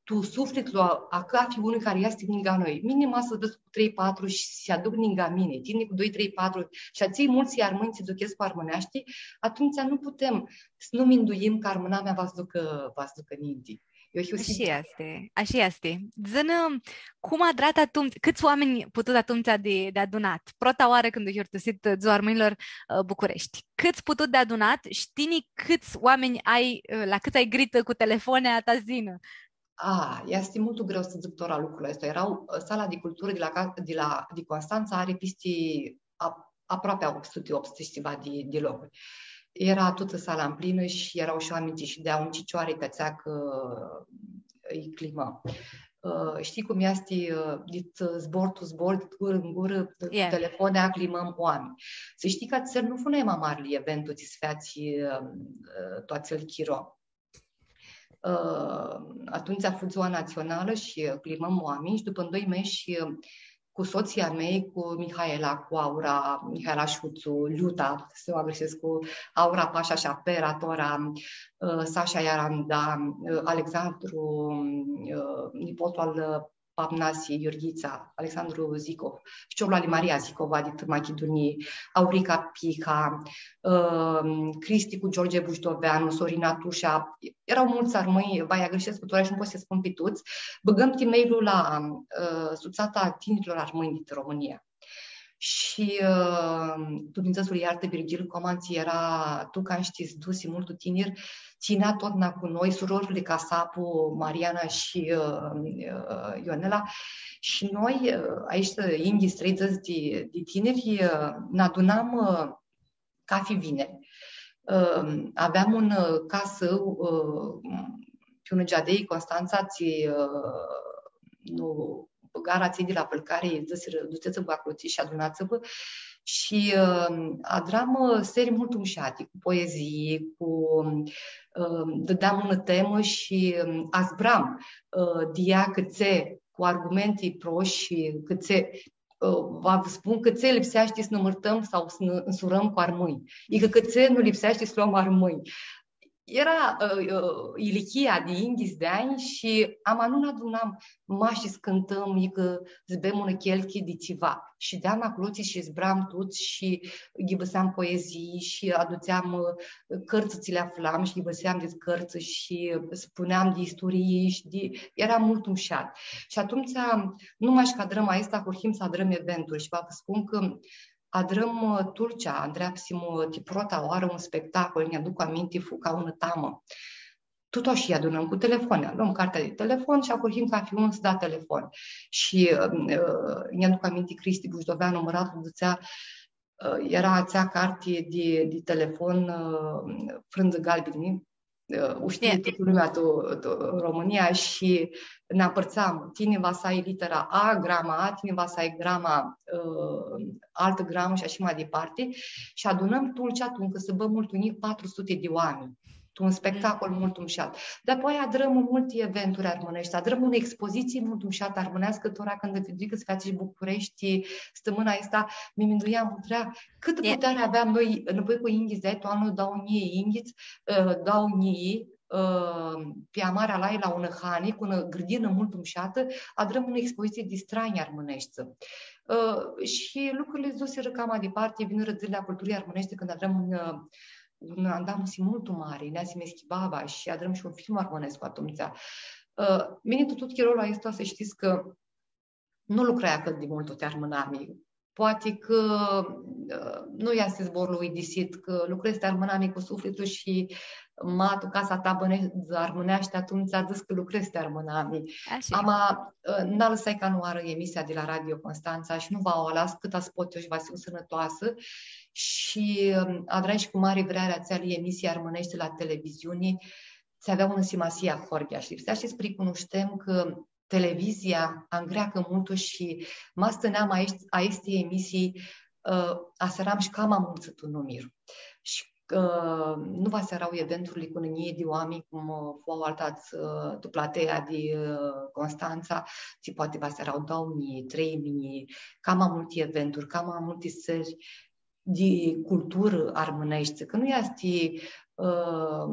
tu suflitlu a, a cathi unui cari easti ningã noi. Mini ma s-dzãc cu trei, patru shi s-aduc ningã mini, tini cu doi, trei, patru, shi atselj multsã armãnj tsi duchescu armãneashti, atumtsea nu putem s-nu minduim cã armãnamea va s-ducã, va s-ducã ninti. Eu hiu sigurã. Ashi easti, ashi easti. Dzã-nã, cum adrat atumtsea, cãts oaminj putut atumtsea di, di adunat? Prota oarã cãndu u yurtusit Dzua Armãnjlor, ã, Bucureshti. Cãts putut di adunat, shi tini cãts oaminj ai, ã, la cãts ai gritã cu telefonea ta s-yinã? A, easti multu greu s-dzãc tora lucrul aestu. Eara, ã, sala di culturã di la ca-, di la, di Constantsa ari pisti a-, aproapi optu suti, optu suti shi tsiva di, di locuri. Eara tutã sala mplinã shi eara shi oaminj tsi shidea tu cicioari, ti atsea cã lji cljimã. Ã, shtii cum easti, ã, dit zbor tu zbor, dit gurã tu gurã, cu telefonea cljimãm oaminj. S-shtii cã atsel nu fu nai ma marli eventu tsi s-featsi, ã, ã, tu atsel chiro. Ã, atumtsea fu Dzua Natsionalã shi, ã, cljimãm oaminj shi dupã doi mesh, ã, cu sotslji a mei, cu Mihaela, cu Aura, Mihaela Shutsu, Liuta, s-u agãrshescu, cu Aura Pasha shi a Pera, tora, ã, Sasha Iaranda, ã, Alexandru, ã, nipotlu al, ã, Pap Nasi, Iurghitsa, Alexandru Zicov, ficiorlu ali Maria Zicova, dit Machidunii, Aurica Piha, ãm, Cristi cu George Bujdoveanu, Sorina Tusha, eara multsã armãnj, va lj-agãrshescu tora shi nu pot s-lji spun pi tuts, bãgãm ti mail-ul la, ã, Sutsata a Tinirlor Armãnj dit Romãnia. Shi, ã, Dumnidzã s-lu iartã, Virgil Coman, tsi eara, tu, cã shtii, s-dusi multu tinir, tsi yinea totna cu noi, surorli Casapu, Mariana shi, ã, ã, Ionela. Shi noi, ã, aeshti yinghits, treidzãts di, di tiniri, ã, nã adunam, ã, cafi vineri. Ã, aveam un, ã, casã, ã, pi unã geadei, Constantsa, tsi, ã, nu, bãgarã atselj di la Vãlcari, dzãsirã, dutsets-vã aclotsi shi adunați-vã. Shi, ã, adram, ã, seri multu mushati, cu poezii, cu, ã, dãdeam unã temã shi, ã, azburam, ã, di ea cãtse, cu argumenti proshi shi cãtse, ã, va vã spun cãtse lipseashti s-nã mãrtãm sau s-nã nsurãm cu armãnj. Icã cãtse nu lipseashti s-loam armãnj. Eara, ã, ã, ilichia di yinghits di anj shi ama nu nã adunam mash s-cãntãm, icã s-bem unã chelchi di tsiva. Shideam aclotsi shi zburam tuts shi ghivãseam poezii shi adutseam, ã, cãrtsã tsi li aflam shi ghivãseam di cãrtsã shi spuneam di isturii shi di, eara multu mushat. Shi atumtsea, nu mash cã adrãm aestã, ahurhim s-adrãm eventuri shi va vã spun cã adrãm, ã, Tulcea, andreapsim, ã, ti prota oarã un spectacol, nj-aduc aminti, fu ca unã tamã. Tut ashi, lj-adunãm cu telefonea, loam cartea di telefon shi ahurhim cafi un s-da telefon. Shi, ã, ã, nj-aduc aminti, Cristi Bujdoveanu, mãratlu, dzãtsea, ã, eara atsea carti di, di telefon, ã, Frãndzã galbini, ã, u shtii tutã lumea tu, tu Romãnia shi nã ampãrtsam. Tini va s-ai litera A, grama A, tini va s-ai grama, ã, altã gramã shi ashi ma diparti. Shi adunãm Tulcea, tu un cãsãbã multu njic, patru suti di oaminj. Tu un spectacol multu mushat. Dapoaia adrãm multi eventuri armãneshti, adrãm unã expozitsii multu mushatã armãneascã, tora cãndu ti duts s-featsi shi Bucureshti, stãmãna aestã, mi minduiam, mutrea, cãtã puteari aveam noi, nãpoi cu yinghits di anj, tu anlu doauã njilji yinghits, ã, doauã njilji, ã, pi amarea Laila, unã hani, cu unã grãdinã multu mushatã, adrãm unã expozitsii di stranji armãneshti. Ã, shi lucrurli s-dusirã cama diparti, vinirã Dzãlili a Culturii Armãneshti, cãndu adrãm un, ã, un andamusi multu mari, neasi Meschi Baba shi adrãm shi un film armãnescu atumtsea. Ã, mini tu tut chirolu aestu, s-shtits cã nu lucrai ahãt di multu ti armãnami. Poati cã, ã, nu easti zborlu uidisit, cã lucredz ti armãnami cu suflitlu shi ma tu casa ta bãnedz armãneashti, atumtsea dzãts cã lucredz ti armãnami. Ashi. Ama, ã, n-alãsai canãoarã emisia di la Radio Constantsa shi nu va u alas cãt pot eu shi va s-hiu sãnãtoasã. Shi, ã, adrai shi cu mari vreari atseali emisii armãneshti la televiziuni, tsi avea unã simasii ahoryea shi lipsea shi s-pricunushtem cã televizia angreacã multu shi ma s-tsãneam aesti, aesti emisii, ã, asearam shi cama multsã tu numir. Shi, ã, nu va s-eara eventurli cu unã njilji di oaminj, cum, ã, fu aoaltadz, ã, tu platea di, ã, Constantsa, tsi poati va s-eara doauã njilji, trei njilji, cama multi eventuri, cama multi seri di culturã armãneshti, cã nu easti, ã,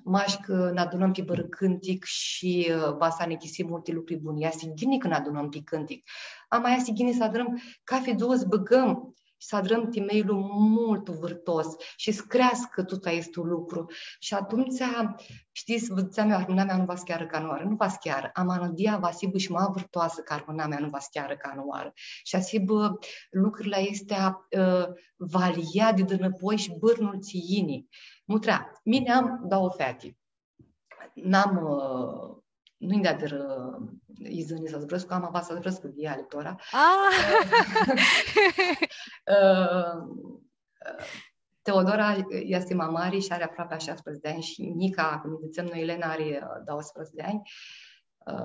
mash cã nã adunãm pi vãrã cãntic shi, ã, va s-anãchisim multi lucri buni. Easti ghini cã nã adunãm pi cãntic. Ama easti ghini s-adrãm, cafi dzuã s-bãgãm shi s-adrãm ti meilu multu vãrtos shi s-creascã tut aestu lucru. Shi atumtsea, shtii, vã dzãtseam eu, armãnamea nu va s-chearã canãoarã, nu va s-chearã. Ama nãdia va s-hibã shi ma vãrtoasã, cã armãnamea nu va s-chearã canãoarã. Shi va s-hibã lucrili aesti, ã, va li ljea di dinãpoi shi bãrnul tsi yini. Mutrea, mini am doauã feati. N-am, ã, nu-nj deadirã izãni s-zburãscu, ama va s-zburãscu di eali tora. Ah! Ã, ã, Teodora easti ma mari shi ari aproapi shasprãdzatsi di anj shi Nica, cum lji dzãtsem noi, Elena, ari, ã, doauãsprãdzatsi di anj. Ã,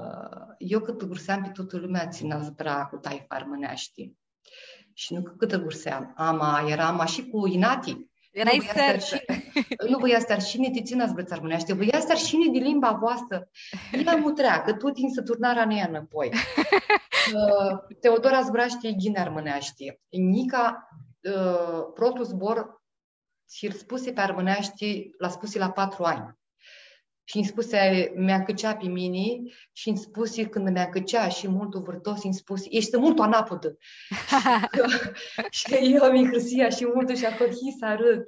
eu cãt gurseam pi tutã lumea tsi nã zbura cu taifa armãneashti. Shi nu cã cãt gurseam, ama eram ashi cu inati. Erai. Nu vã easti arshini, nu vã easti arshini, ti tsi nã zburãts armãneashti? Vã easti arshini di limba voastrã? Ia mutrea, cã tuts nji s-turnarã a njia nãpoi. Ã, Teodora zburashti ghini armãneashti. Nica, ã, protlu zbor tsi-l spusi pi armãneashti, lu spusi la patru anj. Shi nji spusi, mi acãtsea pi mini shi nji spusi, cãndu mi acãtsea shi multu vãrtos, nji spusi, „Eshti multu anapudã.” Shi eu mi hãrsii shi multu shi ahurhii s-arãd.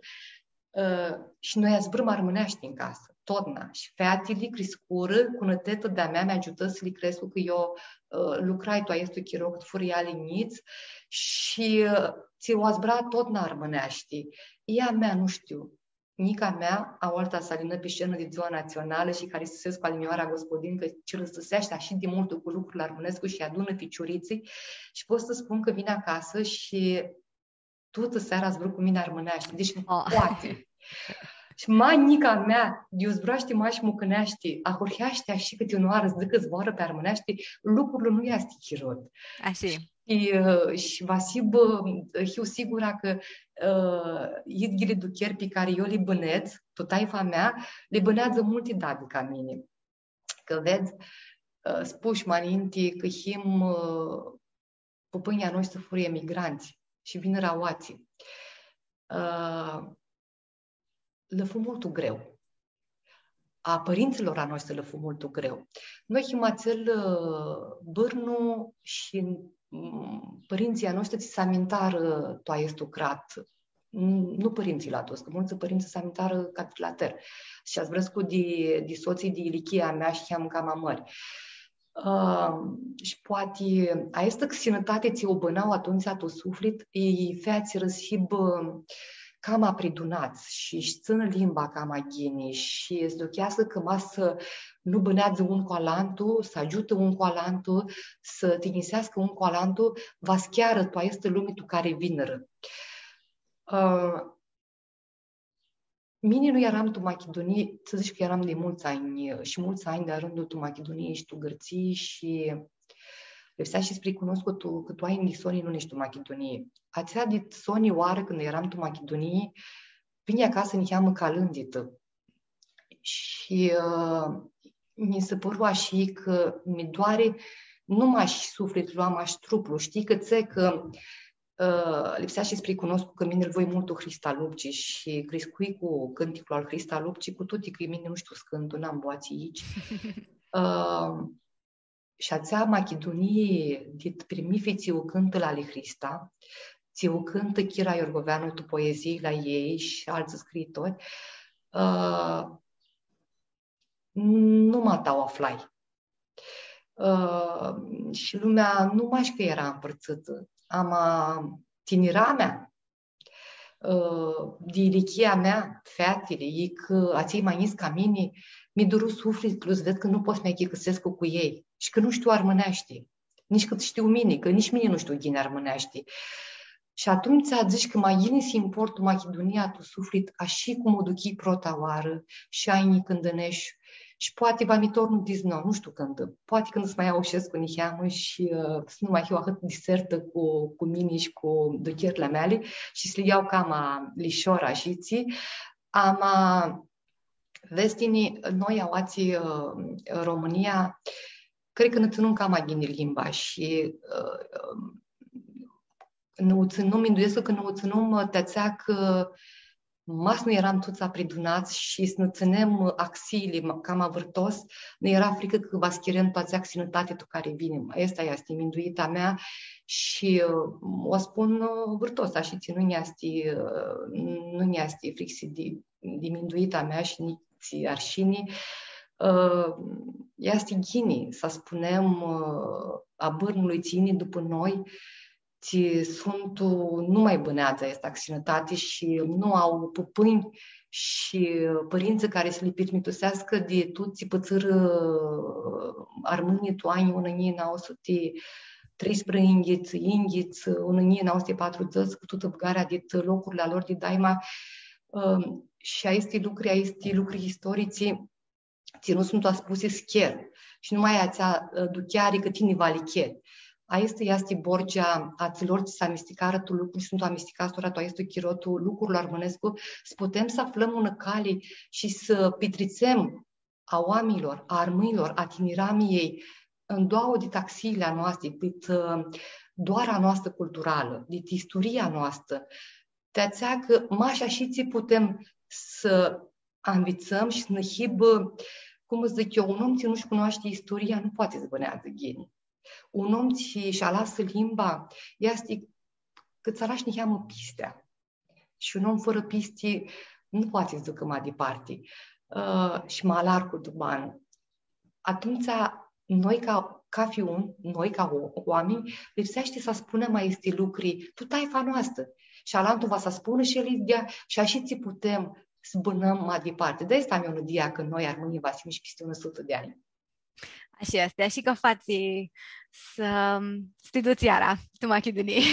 Ã, shi noi zburãm armãneashti tu casã, totna. Shi featili criscurã cu unã tetã di-a mea, mi agiutã s-li crescu, cã eu, ã, lucrai tu aestu chiro cãt furã eali njits shi, ã, tsi u zbura totna armãneashti. Ea mea, nu shtiu, nica mea, aoalta s-alinã pi scenã di Dzua Natsionalã shi hãristusescu alinjoara Gospodin, cã s-cãlisãseashti ashi di multu cu lucrul armãnescu shi adunã ficiuritslji. Shi pot s-spun cã vini acasã shi tutã seara zburã cu mini armãneashti. Deci, oh, poati. Shi ma nica mea, di iu zburashti mash mucãneashti, ahurheashti ashi cãti unã oarã s-dzãcã zboarã pi armãneashti, lucrul nu easti chirot. Ashi. Shi, ã, shi va s-hibã, ã, hiu sigurã cã, ã, idghili ducheri pi cari eu li bãnedz, tu taifa mea, li bãneadzã multi dadi ca mini. Cã vedz, ã, spush ma ninti cã him, ã, pãpãnjlji a noshtri furã emigrantsã shi vinirã aoatsi. Ã, lã fu multu greu. A pãrintsãlor a noshtri lã fu multu greu. Noi him atsel, ã, bãrnu shi, m, pãrintsãlj a noshtri tsi s-amintarã tu aestu crat. N-, nu pãrintsãlj la tuts, cã multsã pãrintsã s-amintarã cati la ter. Shi azburãscu di, di sotslji di ilichia mea shi cama mãri. Ã, shi poati aestã xinãtati tsi u bãnau atumtsea tu suflit, lji featsirã s-hibã cama pridunats shi s-tsãnã limba cama ghini shi s-ducheascã cã ma s-nu bãneadzã un cu alantu, s-agiutã un cu alantu, s-tinjiseascã un cu alantu, va s-chearã tu aestã lumi tu cari vinirã. Ã, mini nu earam tu Machidunii, s-dzãc cã earam di multsã anj, shi multsã anj di-arãdãtsi tu Machidunii shi tu Gãrtsii shi lipsea shi s-pricunoscu cã tu, cã tu anj di soni nu eshti tu Machidunii. Atsea di soni oarã, cãndu earam tu Machidunii, vinj acasã niheamã calãnditã. Shi, ã, nji si pãru ashi cã mi doari nu mash suflitlu, ama shi truplu. Shtii cãtse? Cã, ã, lipsea shi s-pricunoscu cã mini lu voi multu Hrista Lupci shi criscui cu cãnticlu al Hrista Lupci, cu tuti cã mini nu shtiu s-cãntu, n-am boatsi aoatsi. Ã, Shi atsea Machidunii, dit primifi tsi u cãntã la ali Hrista, tsi u cãntã Chira Iorgoveanu tu poezii la elj shi altsã scriitori, ã, nu ma ta u aflai. Ã, shi lumea nu mash cã eara mpãrtsãtã, ama tiniramea, ã, di ilichia mea, featili, i cã atselj ma njits ca mini, mi duru suflitlu s-ved cã nu pot s-mi achicãsescu cu elj shi cã nu shtiu armãneashti, nitsi cãt shtiu mini, cã nitsi mini nu shtiu ghini armãneashti. Shi atumtsea dzãsh cã ma ghini s-import tu Machidunia tu suflit, ashi cum u duchii prota oarã, shi anjlji cãndu neshu, shi poati va mi tornu diznou, nu shtiu cãndu. Poati cãndu s-ma aushescu niheamã shi, ã, s-nu ma hiu ahãt disertã cu, cu mini shi cu duchirli a meali shi s-li ljau cama lishor, ashitsi. Ama, vedz tini, noi aoatsi, ã, Romãnia, cred cã nã tsãnum cama ghini limba shi, ã, nã u tsãnum, minduescu cã nã u tsãnum, ã, ti atsea cã ma s-nu eram tuts apridunats shi s-nã tsãnem, ã, axiili ma-, cama vãrtos, nã eara fricã cã va s-chirem tu atsea xinãtati tu cari vinim. Aestã easti minduita mea shi, ã, u spun, ã, vãrtos, ashitsi, nu nj-easti, ã, nu nj-easti fricsi di, di minduita mea shi nitsi arshini. Ã, easti ghini s-spunem, ã, a bãrnului tsi yini dupã noi, tsi suntu, nu ma bãneadzã aestã xinãtati shi nu au pãpãnj shi pãrintsã cari s-li pirmituseascã di tut tsi pãtsãrã armãnjlji tu anjlji unã njilji nauã suti treisprãyinghits, yinghits, unã njilji nauã suti patrudzãts, cu tutã bãgarea dit locurli a lor di daima. Ãm, shi aesti lucri, aesti lucri istoritsi, tsi nu suntu aspusi s-cher. Shi numai atsea, ã, ducheari cã tini va li cheri. Aestã easti borgea a atsilor tsi s-amisticarã tu lucru shi suntu amisticats tora tu aestu chiro tu lucrul armãnescu, s-putem s-aflãm unã cali shi s-pitritsem a oaminjlor, a armãnjlor, a tiniramiljei, ãn doauã dit axiili a noasti, dit, ã, doara noastrã culturalã, dit isturia noastrã. Ti atsea cã mash ashitsi putem s- anvitsãm shi s-nã hibã, cum dzãc eu, un om tsi nu-sh cunoashti istoria, nu poati s-bãneadzã ghini. Un om tsi sh-alasã limba, easti cãt s-alash niheamã pistea. Shi un om fãrã pisti nu poati s-ducã ma diparti. Ã, shi ma largu dubanlu. Atumtsea, noi ca, cafi un, noi ca o-, oaminj, lipseashti s-spunem aesti lucri, tu taifa noastrã. Shi alantu va s-spunã shi el idyea, shi ashitsi putem s-bãnãm ma diparti. Di aestã am eu nãdia cã noi, armãnjlji, va s-him shi pisti unã sutã di anj. Ashi easti, ashi cã fatsi s-, s-ti duts iara tu Machidunii.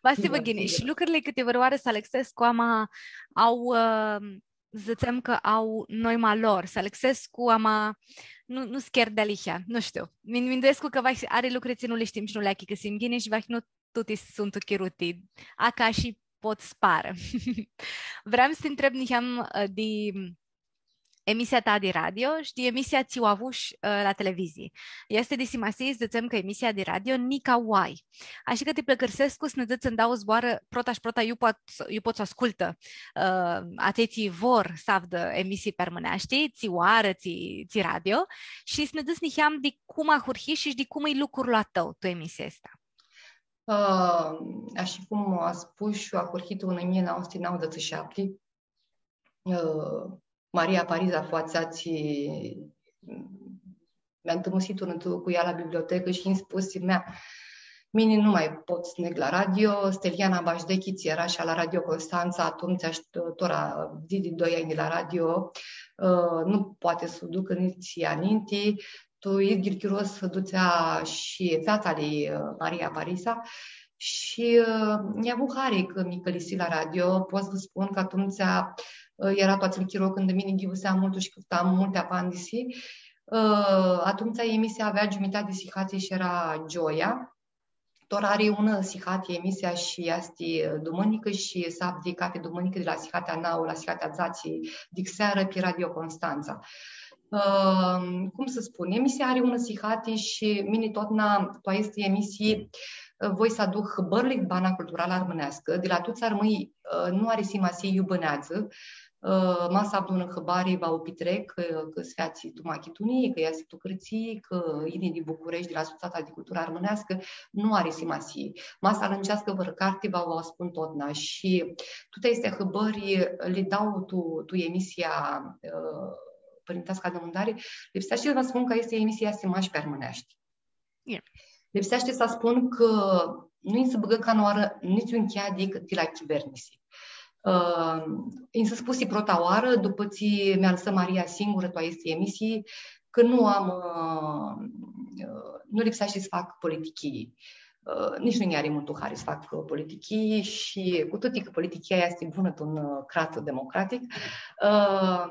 Va s-hibã ghini. Shi lucrili cãti vãrãoarã s-alãxescu, ama au, ã, dzãtsem cã au noima lor, s-alãxescu, ama nu, nu s-cher dealihea, nu shtiu. Mi-, minduescu cã va, ari lucri tsi nu li shtim shi nu li achicãsim ghini shi va nu tuti suntu chiruti, aca shi pot s-parã. Vream s-ti ntreb niheam, ã, di emisia ta di radio shi di emisia tsi u avush, ã, la televizii. Easti di simasii s-dzãtsem cã emisia di radio nica u ai. Ashi cã ti pãlãcãrsescu s-nã dzãts ndauã zboarã, prota shi prota, iu pot, iu pot s-ascultã, ã, atselj tsi vor s-avdã emisii pi armãneashti, tsi oarã, tsi, tsi radio, shi s-nã dzãts niheam di cum ahurhish shi di cum e lucrul a tãu tu emisia aestã. Ã, ashi cum aspush, ahurhitã tu unã njilji nauã suti nauãdzãts shi shapti, ã, Maria Pariza fu atsea tsi mi antãmusi tu, tu cu ea la bibliotecã shi nji spusi, mea, mini nu ma pot s-neg la radio, Steliana Bajdechi, tsi eara shi ea la Radio Constanța, atumtsea shi tora di, di doi anj di la radio, ã, nu poati s-u ducã nitsi ea ninti, tu idyiul chiro s-dutsea shi feata a lui, ã, Maria Pariza. Shi, ã, nj-avu hari cã mi cãlisi la radio, pot s-vã spun cã atumtsea, ã, eara tu atsel chiro cãndu mini ghivãseam multu shi cãftam multi apandisi. Ã, atumtsea emisia avea giumitati di sihati shi eara gioia. Tora ari unã sihati emisia shi easti, ã, dumãnicã shi s-avdi cathi dumãnicã di la sihatea nauã la sihatea dzatsi di searã pi Radio Constanța. Ã, cum s-spun, emisia ari unã sihati shi mini totna tu aesti emisii, ã, voi s-aduc hãbãrli di bana culturalã armãneascã, di la tuts armãnjlji, ã, nu ari simasii iu bãneadzã, ã, ma s-avdu unã hãbari, va u pitrec, ã, cã s-featsi tu Machidunii, cã easti tu Gãrtsii, cã yini di Bucureshti, di la Sutsata di Culturã Armãneascã, nu ari simasii. Ma s-alãngeascã vãrã carti, va u spun totna. Shi tuti aesti hãbãri li dau tu, tu emisia, ã, Pãrinteasca Dãmãndari. Lipseashti s-vã spun cã aestã emisii easti mash pi armãneashti. Ie. Lipseashti s-spun cã nu nji s-bãgã canãoarã nitsi un cheadic di la chivernisi. Ã, nji s-spusi prota oarã, dupã tsi mi alãsã Maria singurã tu aesti emisii, cã nu am, ã, ã, nu lipseashti s-fac politichii. Ã, nitsi nu nj-ari multu hari s-fac politichii shi cu tuti cã politichia easti bunã tu un, ã, crat democratic. Ã,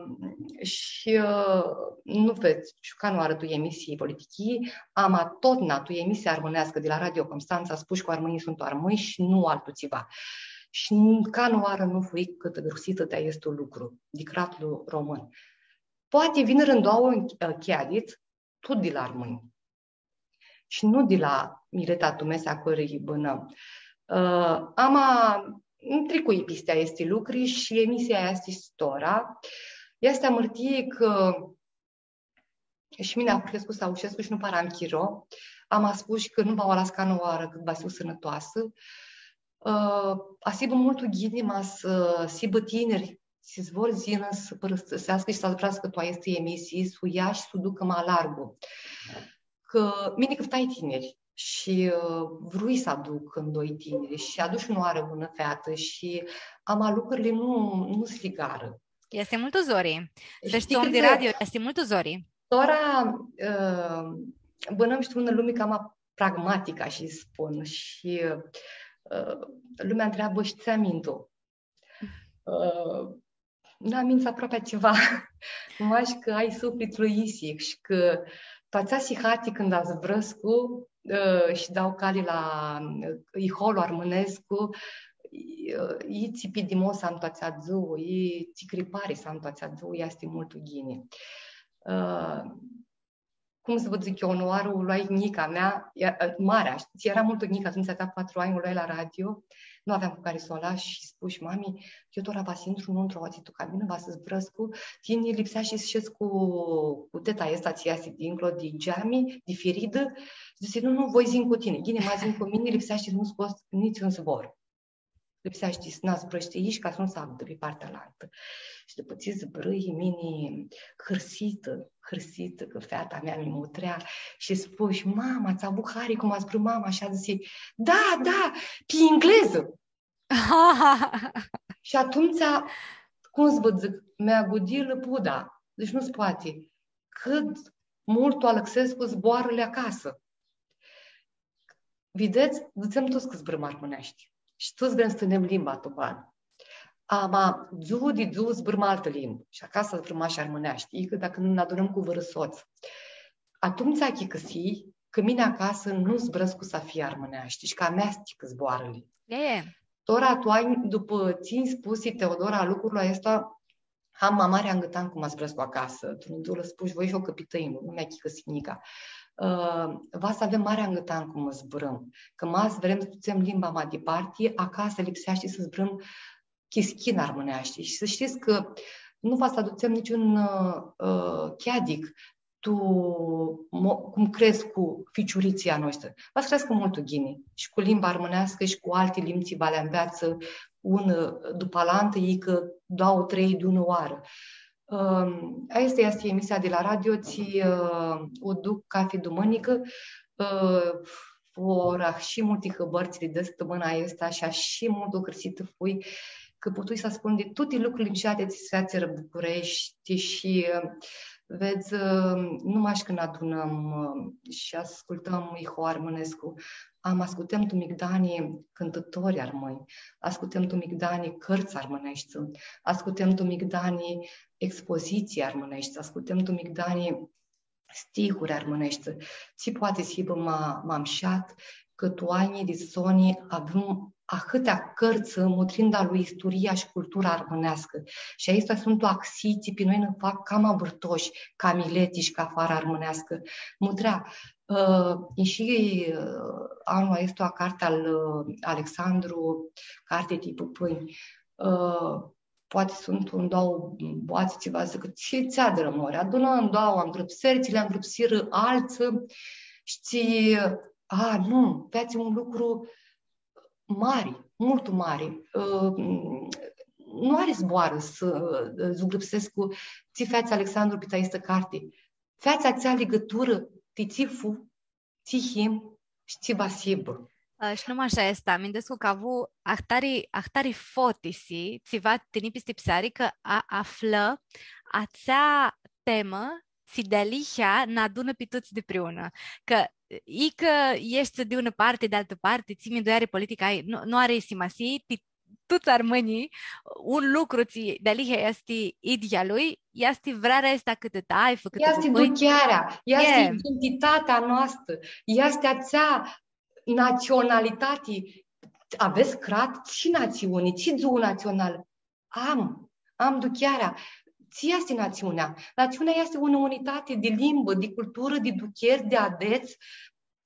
shi, ã, nu feci canãoarã tu emisii politichii, ama totna tu emisia armãneascã di la Radio Constanța, spush cã armãnjlji suntu armãnj shi nu altu tsiva. Shi n-, canãoarã nu fui cãtãgrusitã di aestu lucru, di cratlu român. Poati vinirã ndauã, ã, cheadits, tut di la armãnj. Shi nu di la mileta tu mesi a cãrã bãnãm. Ã, ama, nj-tricui pisti aesti lucri shi emisia easti s-tora. Easti amãrtii cã shi mini ahurhescu s-aushescu shi nu para am chiro. Ama spush cã nu va u alas canãoarã cãt va hiu sãnãtoasã. Ã, va s-hibã multu ghini ma s-, s-hibã tiniri, tsi s-vor s-yinã s-pãrãstãseascã shi s-azvãreascã tu aesti emisii, s-u ia shi s-u ducã ma largu. Cã mini cãftai tiniri shi, ã, vrui s-aduc ndoi tiniri shi adush unãoarã unã featã shi ama lucrili nu, nu s-ligarã. Easti multu zori. Shtii, s-eshti om di radio, easti multu zori. Tora, ã, bãnãm shi tu unã lumi cama pragmaticã, ashi spun, shi, ã, lumea ntreabã, shi tsi amintu? Ã, nu amintsã aproapi tsiva. Mash cã ai suflitlu isic shi cã tu atsea sihati cãndu azvãrescu, ã, shi dau cali la, ã, iholu armãnescu, ã, itsi pidimos s-am tu atsea dzuã, itsi cripari s-am tu atsea dzuã, easti multu ghini. Ã, cum s-vã dzãc eu, unãoarã u loai njica mea, ea, marea, shtii, eara multu njic atumtsea, avea patru anj, u loai la radio, nu aveam cu cari s-u las shi spush, „Mami, eu tora va s-intru nuntru aoatsi tu cabinã, va s-zburãscu, tini lipseashti s-shedz cu, cu teta aestã tsi easti dinclo di geami, di firidã.” Dzãsi, „Nu, nu, voi s-yin cu tini.” „Ghini, ma s-yin cu mini, lipseashti s-nu scots nitsi un zbor.” Lipseashti s-nu zburãshti aishi ca s-nu s-avdã pi partea alantã. Shi dupã tsi zburãi, mini hãrsitã, hãrsitã, cã feata mea mi mutrea shi spush, „Mama, ts-avu hari cum zburã mama?” Shi dzãsi, „Da, da, pi englezã.” Shi atumtsea, cum s-vã dzãc, mi agudi lãpuda. Deci nu s-poati. Cãt multu alãxescu zboarãli acasã. Videts, dzãtsem tuts cã zburãm armãneashti. Shi tuts vrem s-tsãnem limba tu banã. Ama dzuã di dzuã zburãm altã limbã. Shi acasã zburãm shi armãneashti. Icã dacã nu nã adunãm cu vãrã sots. Atumtsea achicãsii cã mini acasã nu zburãscu s-afii armãneashti shi cã ameastãcã zboarãli. E. Tora tu anj, dupã tsi nj-spusi Teodora lucrul aestu, am ma mari angãtan cum zburãscu acasã. Tu un dzuã lã spush, voi shi eu cãpitãi, nu mi achicãsii nica. Ã, va s-avem mari angãtan cum zburãm. Cã ma s-vrem s-dutsem limba ma diparti, acasã lipseashti s-zburãm chischin armãneashti. Shi s-shtits cã nu va s-adutsem niciun, ã, ã, cheadic tu mo-, cum crescu ficiuritslji a noshtri. Va s-creascã multu ghini shi cu limba armãneascã shi cu alti limbi tsi va li anveatsã unã dupã alantã, icã doauã, trei di unã oarã. Ãm, aestã easti emisia di la radio, tsi, ã, u duc cathi dumãnicã, ã, ora shi multi hãbãri tsi li dãdz stãmãna aestã, shi ashi multu hãrsitã fui, cã putui s-spun di tuti lucrili mshati tsi s-featsirã Bucureshti shi, ã, vedz, ã, nu mash cãndu adunãm, ã, shi ascultãm iho armãnescu, ama ascultãm tu migdani cãntãtori armãnj, ascultãm tu migdani cãrtsã armãneshti, ascultãm tu migdani expozitsii armãneshti, ascultãm tu migdani stihuri armãneshti. Tsi poati s-hibã ma, ma mshat, cã tu anjlji di soni avem ahãtea cãrtsã, mutrinda lui isturia shi cultura armãneascã. Shi aesti suntu axii tsi pi noi nã fac cama vãrtoshi, ca mileti shi ca fara armãneascã. Mutrea, ã, inshi, ã, anlu aestu cartea al, ã, Alexandru, Cartea di Pãpãnj. Ã, poati suntu un, doauã boatsi tsi va dzãcã, tsi, tsi adrã, more? Adunã un, doauã angrãpseri, tsi li angrãpsirã altsã, shtii, a, nu, featsi un lucru mari, multu mari. Ã, nu ari zboarã s-, ã, s-u grãpsescu tsi featsi Alexandru pi aestã carti. Featsi atsea ligãturã ti tsi fu, tsi him shi tsi va s-hibã. Ã, shi nu mash aestã, amintescu cã avu ahtari, ahtari fotisi, tsiva ti nipistipseari, cã a-, aflã atsea temã, tsi dealihea nã adunã pi tuts dipriunã. Cã, icã eshti di unã parti, di altã parti, tsi mindueari politică ai, nu, nu ari simasii, ti tuts armãnjlji, un lucru tsi dealihea easti idyea lui, easti vrearea aestã cãtã taifã, cãtã pãpãnj. Easti duchearea, easti identitatea noastrã, easti atsea natsionalitati. Avets crat? Tsi natsiuni, tsi dzuã natsionalã? Am, am duchearea. Tsi easti natsiunea? Natsiunea easti unã unitati di limbã, di culturã, di ducheri, di adets,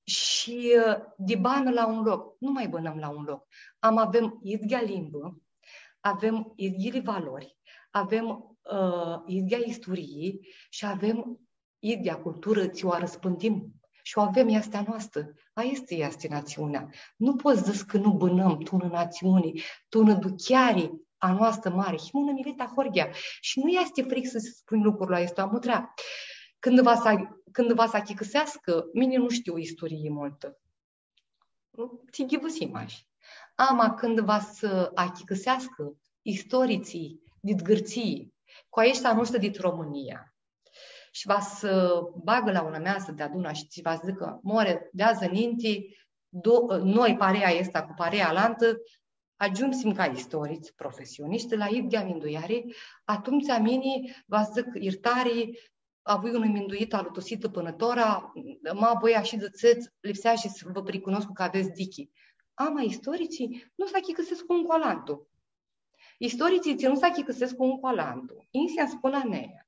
shi, ã, di banã la un loc. Nu ma bãnãm la un loc. Ama avem idyea limbã, avem idyili valori, avem, ã, idyea isturii shi avem idyea culturã tsi u arãspãndim shi u avem, easti a noastrã. Aestã easti natsiunea. Nu pots s-dzãts cã nu bãnãm tu unã natsiuni, tu unã ducheari a noastrã mari. Him unã mileti ahoryea. Shi nu easti fricã s-spunj lucrul aestu, mutrea. Cãndu va s-a-, cãndu va s-achicãseascã, mini nu shtiu isturii multã. Tsi ghivãsim ashi. Ama cãndu va s-achicãseascã istoritslji dit Gãrtsii, cu aeshti a noshtri dit Romãnia, shi va s-bagã la unã measã deadun shi tsi va s-dzãcã, more, di adzã ninti, do-, noi, parea aestã cu parea alantã, agiumsim ca istorits profesionishti la idyea mindueari, atumtsea mini va s-dzãc, irtari, avui unã minduitã alutusitã pãnã tora, ma voi ashi dzãtsets, lipseashti s-vã pricunoscu cã avets dichi. Ama istoritslji nu s-achicãsescu un cu alantu. Istoritslji tsi nu s-achicãsescu un cu alantu, insi nj-spun a njia,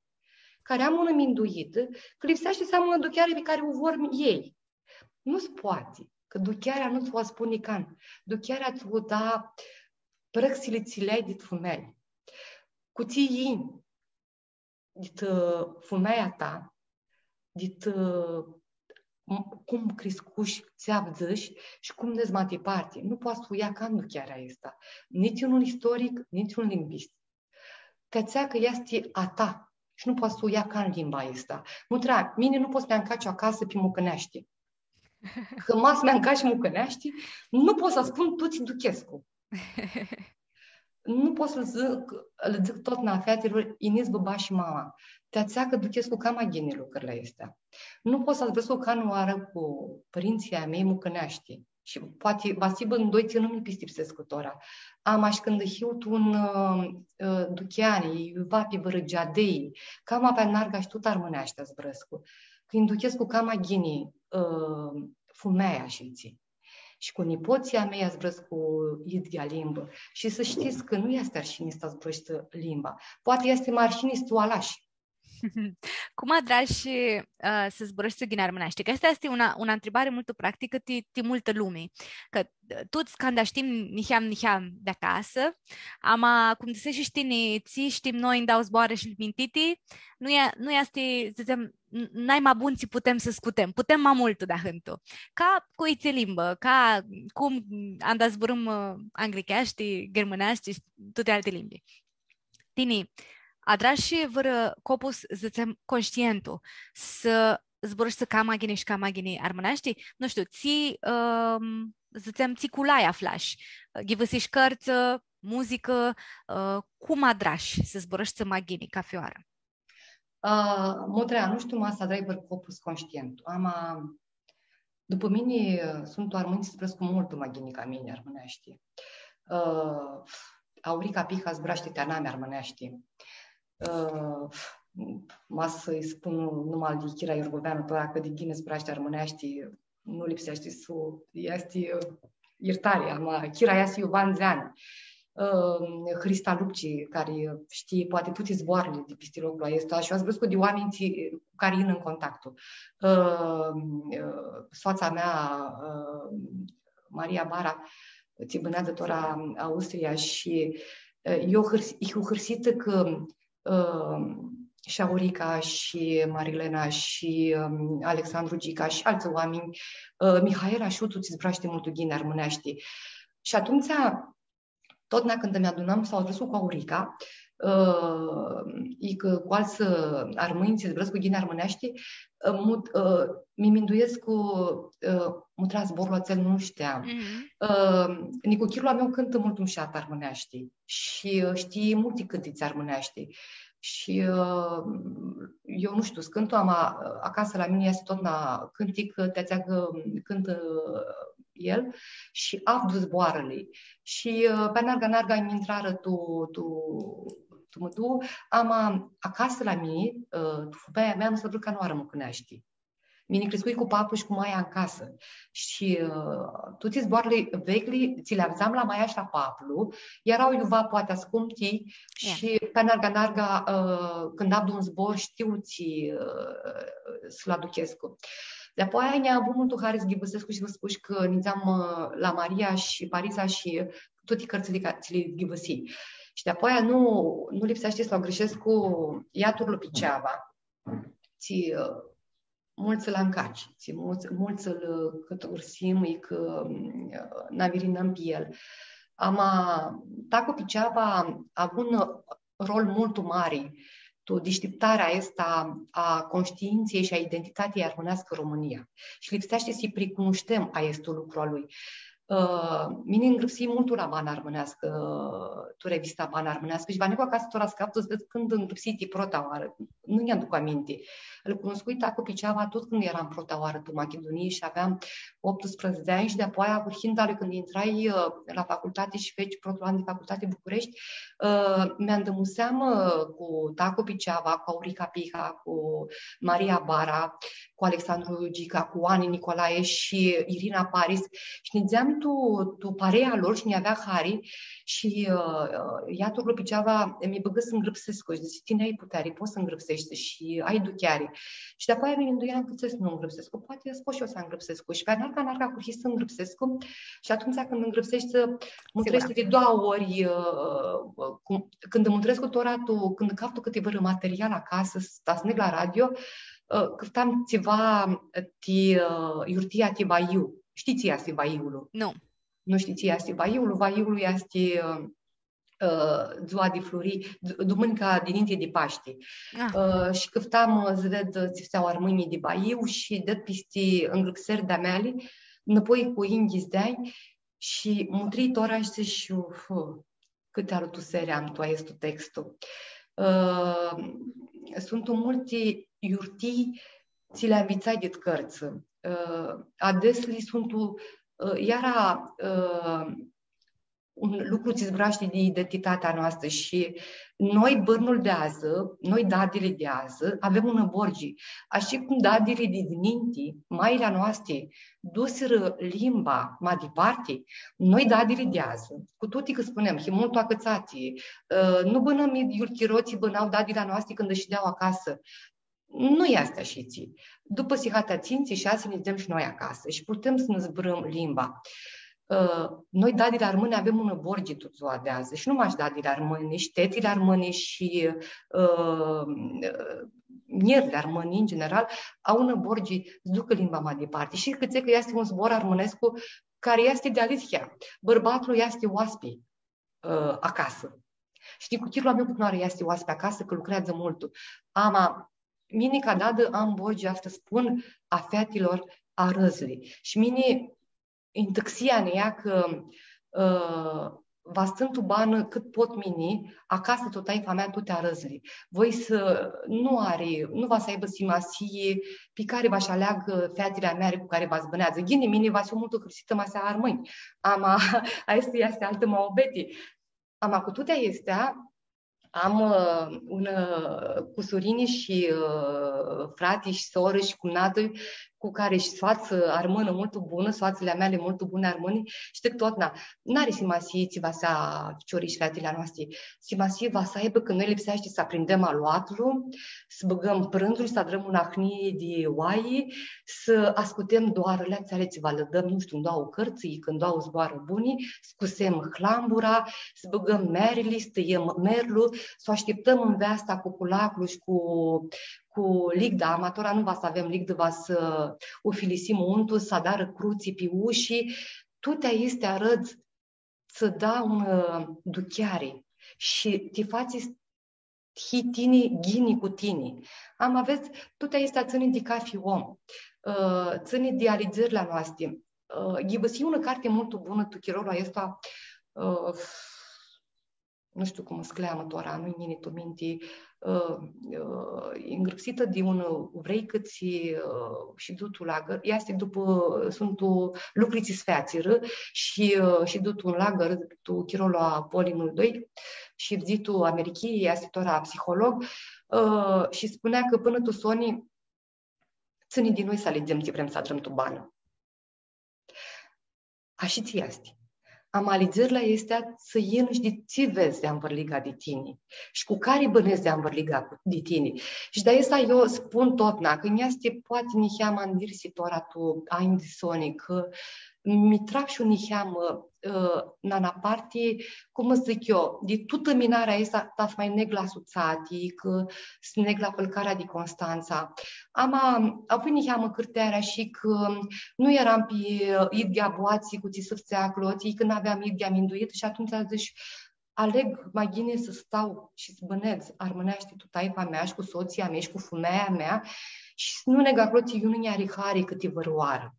cari am unã minduitã, cã lipseashti s-am unã ducheari pi cari u vor elj. Nu s-poati, cã duchearea nu ts-u aspuni can. Duchearea ts-u da prãxili tsi li ai dit fumealji. Cu tsi yinj, dit, ã, fumealja ta, dit, ã, m-, cum criscushi, tsi avdzãshi shi cum nedz ma diparti. Nu poati s-u ia can duchearea aestã. Nitsi un istoric, nitsi un lingvist. Ti atsea cã easti a ta shi nu poati s-u ia can limba aestã. Mutra, mini nu pot s-mi ancaciu acasã pi mucãneashti. Cã ma s-mi ancaci mucãneashti, nu pot s-spun tut tsi duchescu. Nu pot s-dzãc, lã dzãc totna a featilor, yinits bãba shi mama. Ti atsea cã duchescu cama ghini lucrili aesti. Nu pot s-zburãscu canãoarã cu pãrintsãlj a mei mucãneashti. Shi poati va s-hibã ndoi tsi nu mi pistipsescu tora. Ama shi cãndu hiu tu un, ã, ã, ducheani, iuva pi vãrã geadei, cama pi anarga shi tut armãneashti zburãscu. Cã nj-duchescu cama ghini, ã, fumealja shi tsi. Shi cu nipotslji a mei zburãscu idyea limbã. Shi s-shtits cã nu easti arshini s-zburãshti limba. Poati easti ma arshini s-u alashi. Cum adrash, ã, s-zburãshti ghini armãneashti? Cã aestã easti unã, unã ntribari multu practicã ti, ti multã lumi. Cã, ã, tuts canda shtim niheam, niheam di acasã, ama, cum dzãseshi shi tini, tsi shtim noi, ndauã zboarã shi mintiti, nu e, nu easti, s-dzãtsem, n-, nai ma bun tsi putem s-scutem. Putem ma multu di ahãntu. Ca cu itsi limbã, ca cum anda zburãm, ã, anglicheashti, ghermãneashti shi tuti alti limbi. Tini, adrash vãrã copus, dzãtsem, conshtientu, s-zburãshti cama ghini shi cama ghini armãneashti? Nu shtiu, tsi, ãm, dzãtsem, tsi culai aflash? Ghivãsish cãrtsã, muzicã, ã, cum adrash s-zburãshti ma ghini cafi oarã? Ã, Mutrea, nu shtiu, ma s-adrai vãrã copus conshtientu. Ama, dupã mini, suntu armãnj tsi zburãscu multu ma ghini ca mini armãneashti. Ã, Aurica Piha zburashti ti anami armãneashti. Ã, ma s-lji spun numa al Chira Iorgoveanu, tora cãt di ghini zburashti armãneashti, nu lipseashti s-u, easti, ã, yirtari, ama Chira easti iu va ndzã anj. Ã, Hrista Lupci, cari shtii poati tuti zboarãli di pisti loclu aestu, shi eu zburãscu di oaminj tsi, cu cari yin tu contactu. Ã, ã, soatsa mea, ã, Maria Bara, tsi bãneadzã tora Austria shi, ã, eu hãrs-, hiu hãrsitã cã ã, shi Aurica, shi Marilena, shi, ãm, Alexandru Gica, shi altsã oaminj, ã, Mihaela Shutu, tsi zburashti multu ghini armãneashti. Shi atumtsea, totna cãndu mi adunam, s-u adrãscu cu Aurica, ã, i cã cu altsã armãnj tsi zburãscu ghini armãneashti, ã, mut-, ã, mi minduescu, ã, Mutrea, zborlu atsel nu shtiam. Mhm. Ã, nicuchirlu a meu cãntã multu mushat armãneashti. Shi, ã, shtii multi cãntitsi armãneashti. Shi, ã, eu nu shtiu s-cãntu, ama, ã, acasã la mini easti totna cãntic, ã, ti atsea cã cãntã el shi avdu zboarãli. Shi, ã, pi anarga, anarga nj-intrarã tu, tu, tu mãduã, ama acasã la mini, ã, tu fumealja mea nu s-adrã canãoarã mucãneashti. Mini criscui cu paplu shi cu maia tu casã. Shi, ã, tuti zboarãli veclji, tsi li avdzam la maia shi la paplu, eara iuva poati ascumti. Ia. Shi pi anarga, anarga, ã, cãndu avdu un zbor, shtiu tsi, ã, s-lu aduchescu. Di-apoia nj-avu multu hari s-ghivãsescu shi vã spush cã nidzam, ã, la Maria shi Pariza shi tuti cãrtsãli ca tsi li ghivãsii. Shi di-apoia nu, nu lipseashti s-lu agãrshescu Iaturlu Piceava. Tsi, ã, multsã lu ancaci, tsi multsã, multsã lu cãtãursim, i cã, ã, nã mirinãm pi el. Ama, Tacu Piceava avu un rol multu mari tu dishtiptarea aestã a conshtiintsãljei shi a identitatiljei armãneascã tu Romãnia. Shi lipseashti s-lji pricunushtem aestu lucru a lui. Ã, mini ngrãpsii multu la Bana Armãneascã, tu revista Bana Armãneascã, shi va negu acasã tora s-caftu s-ved cãndu ngrãpsii ti prota oarã. Nu nj-aduc aminti. Lu cunuscui Tacu Piceava tut cãndu earam prota oarã tu Machidunii shi aveam optsprãdzatsi di anj shi di-apoia cu hinda lui cãndu intrai, ã, la facultati shi feci protlu an di facultati Bucureshti, ã, mi andãmuseam, ã, cu Tacu Piceava, cu Aurica Piha, cu Maria Bara, cu Alexandru Gica, cu Ani Nicolae shi Irina Paris. Shi nidzeam tu, tu parea lor shi nj-avea hari shi, ã, ã, Iaturlu Piceava mi bãgã s-ngrãpsescu. Shi dzãtsi, „Tini ai puteari, pots s-ngrãpseshti shi ai ducheari.” Shi dapoaia mi minduiam cãtse s-nu ngrãpsescu. Poati s-pot shi eu s-ngrãpsescu. Shi pi anarca, anarca ahurhii s-ngrãpsescu. Shi atumtsea cãndu ngrãpseshti, mutreshti di doauã ori, ã, cum, cãndu mutrescu tora tu, cãndu caftu cãtivãrã material acasã, s-, ta s-neg la radio, ã, cãftam tsiva, ã, ti, ã, iurtia ti vaiu. Shtii tsi easti vaiulu? Nu. Nu shtii tsi easti vaiulu? Vaiulu easti, ã, ã, dzua di fluri, d-, dumãnica dininti di Pashti. Ah. Ã, shi cãftam, ã, s-ved, ã, tsi fãtsea armãnjlji di vaiu shi ded pisti ngrãpseri di-a meali, nãpoi cu yinghits di anj shi mutrii tora shi dzãsh, uf, cãti alutuseri am tu aestu textu. Ã, suntu multi iurtii tsi li anvitsai dit cãrtsã. Ã, adesli suntu, ã, iara, ã, un lucru tsi zburashti di identitatea noastrã shi noi, bãrnul di adzã, noi, dadili di adzã, avem unã borgi. Ashi cum dadili di dininti, maili a noasti, dusirã limba ma diparti, noi, dadili di adzã, cu tuti cã spunem, him multu acãtsati, ã, nu bãnãm idyiul chiro tsi bãna dadili a noasti cãndu shidea acasã. Nu easti ashitsi. Dupã sihatea tsintsi, shasi, nidzem shi noi acasã shi putem s-nã zburãm limba. Ã, noi, dadili armãni, avem unã borgi tu dzua di adzã. Shi nu mash dadili armãni, shi tetili armãni, shi, ã, ã, njerli armãni, în general, au unã borgi s-ducã limba ma diparti. Shi cãtse cã easti un zbor armãnescu cari easti di alithea. Bãrbatlu easti oaspi, ã, acasã. Shi nicuchirlu a meu continuare easti oaspi acasã, cã lucreadzã multu. Ama, mini ca dadã am borgi s-lã spun a featilor arãdzli. Shi mini, intãxia-nj ea cã, ã, va s-tsãn tu banã cãt pot mini, acasã tu taifa mea tuti arãdzli. Voi s-, nu ari, nu va s-aibã simasii pi cari va sh-aleagã featili a meali cu cari va s-bãneadzã. Ghini, mini va s-hiu multu hãrsitã ma s-ljea armãnj. Ama, aestã easti altã muabeti. Ama cu tuti aesti, am, ã, unã, ã, cusurini shi, ã, frati shi sorã shi cumnatã cu cari shi soatsã armãnã multu bunã, soatsãli a meali multu buni armãni, shi dzãc totna, n-ari simasii tsi va s-ljea ficiorlji shi featili a noasti. Simasii va s-aibã cã noi lipseashti s-aprindem aluatlu, s-bãgãm prãndzul, s-adrãm unã ahnii di oai, s-ascutem doarãli atseali tsi va lã dãm, nu shtiu, ãn doauã cãrtsã, icã ãn doauã zboarã buni, s-cusem hlambura, s-bãgãm merli, s-tãiem merlu, s-u ashtiptãm nveasta cu culaclu shi cu, cu ligda, ama tora nu va s-avem ligdã, va s-u filisim untu, s-adarã crutsi pi ushi, tuti aesti arãdz tsã da un, ã, ducheari shi ti fatsi s-hii tini ghini cu tini. Ama vedz, tuti aesti tsãni di cafi om, ã, tsãni di alidzerli a noasti. Ã, ghivãsii unã carti multu bunã tu chirolu aestu, ã, nu shtiu cum s-cljamã tora, nu-nj yini tu minti, ã, ã, e ngrãpsitã di unã uvreica tsi, ã, shidu tu lagãr, easti dupã, suntu lucri tsi s-featsirã shi, ã, shidu tu un lagãr tu chirolu a polimului doi shi vidzii tu Americhii, easti tora psiholog, ã, shi spunea cã pãnã tu soni tsãni di noi s-alidzem tsi vrem s-adrãm tu banã. Ashitsi easti. Ama alidzerli aesti tsã yin shi di tsi vedz di anvãrliga di tini shi cu cari bãnedz di anvãrliga cu, di tini. Shi di aestã eu spun totna, cã nj-easti poati niheamã andirsi tora tu anj di soni, cã mi trap shi eu niheamã, ã, nanaparti, cum s-dzãc eu, di tutã minarea aestã, ta s-ma neg la Sutsati, cã s-neg la Fãlcarea di Constantsa. Ama, avui niheamã cãrtearea shi cã nu eram pi, ã, idyea boatsi cu tsi s-fãtsea aclotsi, cã n-aveam idyea minduitã shi atumtsea dzãsh, aleg ma ghini s-stau shi s-bãnedz armãneashti tu taifa mea shi cu sotsia mea shi cu fumealja mea shi s-nu neg aclotsi iu nu nj-ari hari cãti vãrãoarã.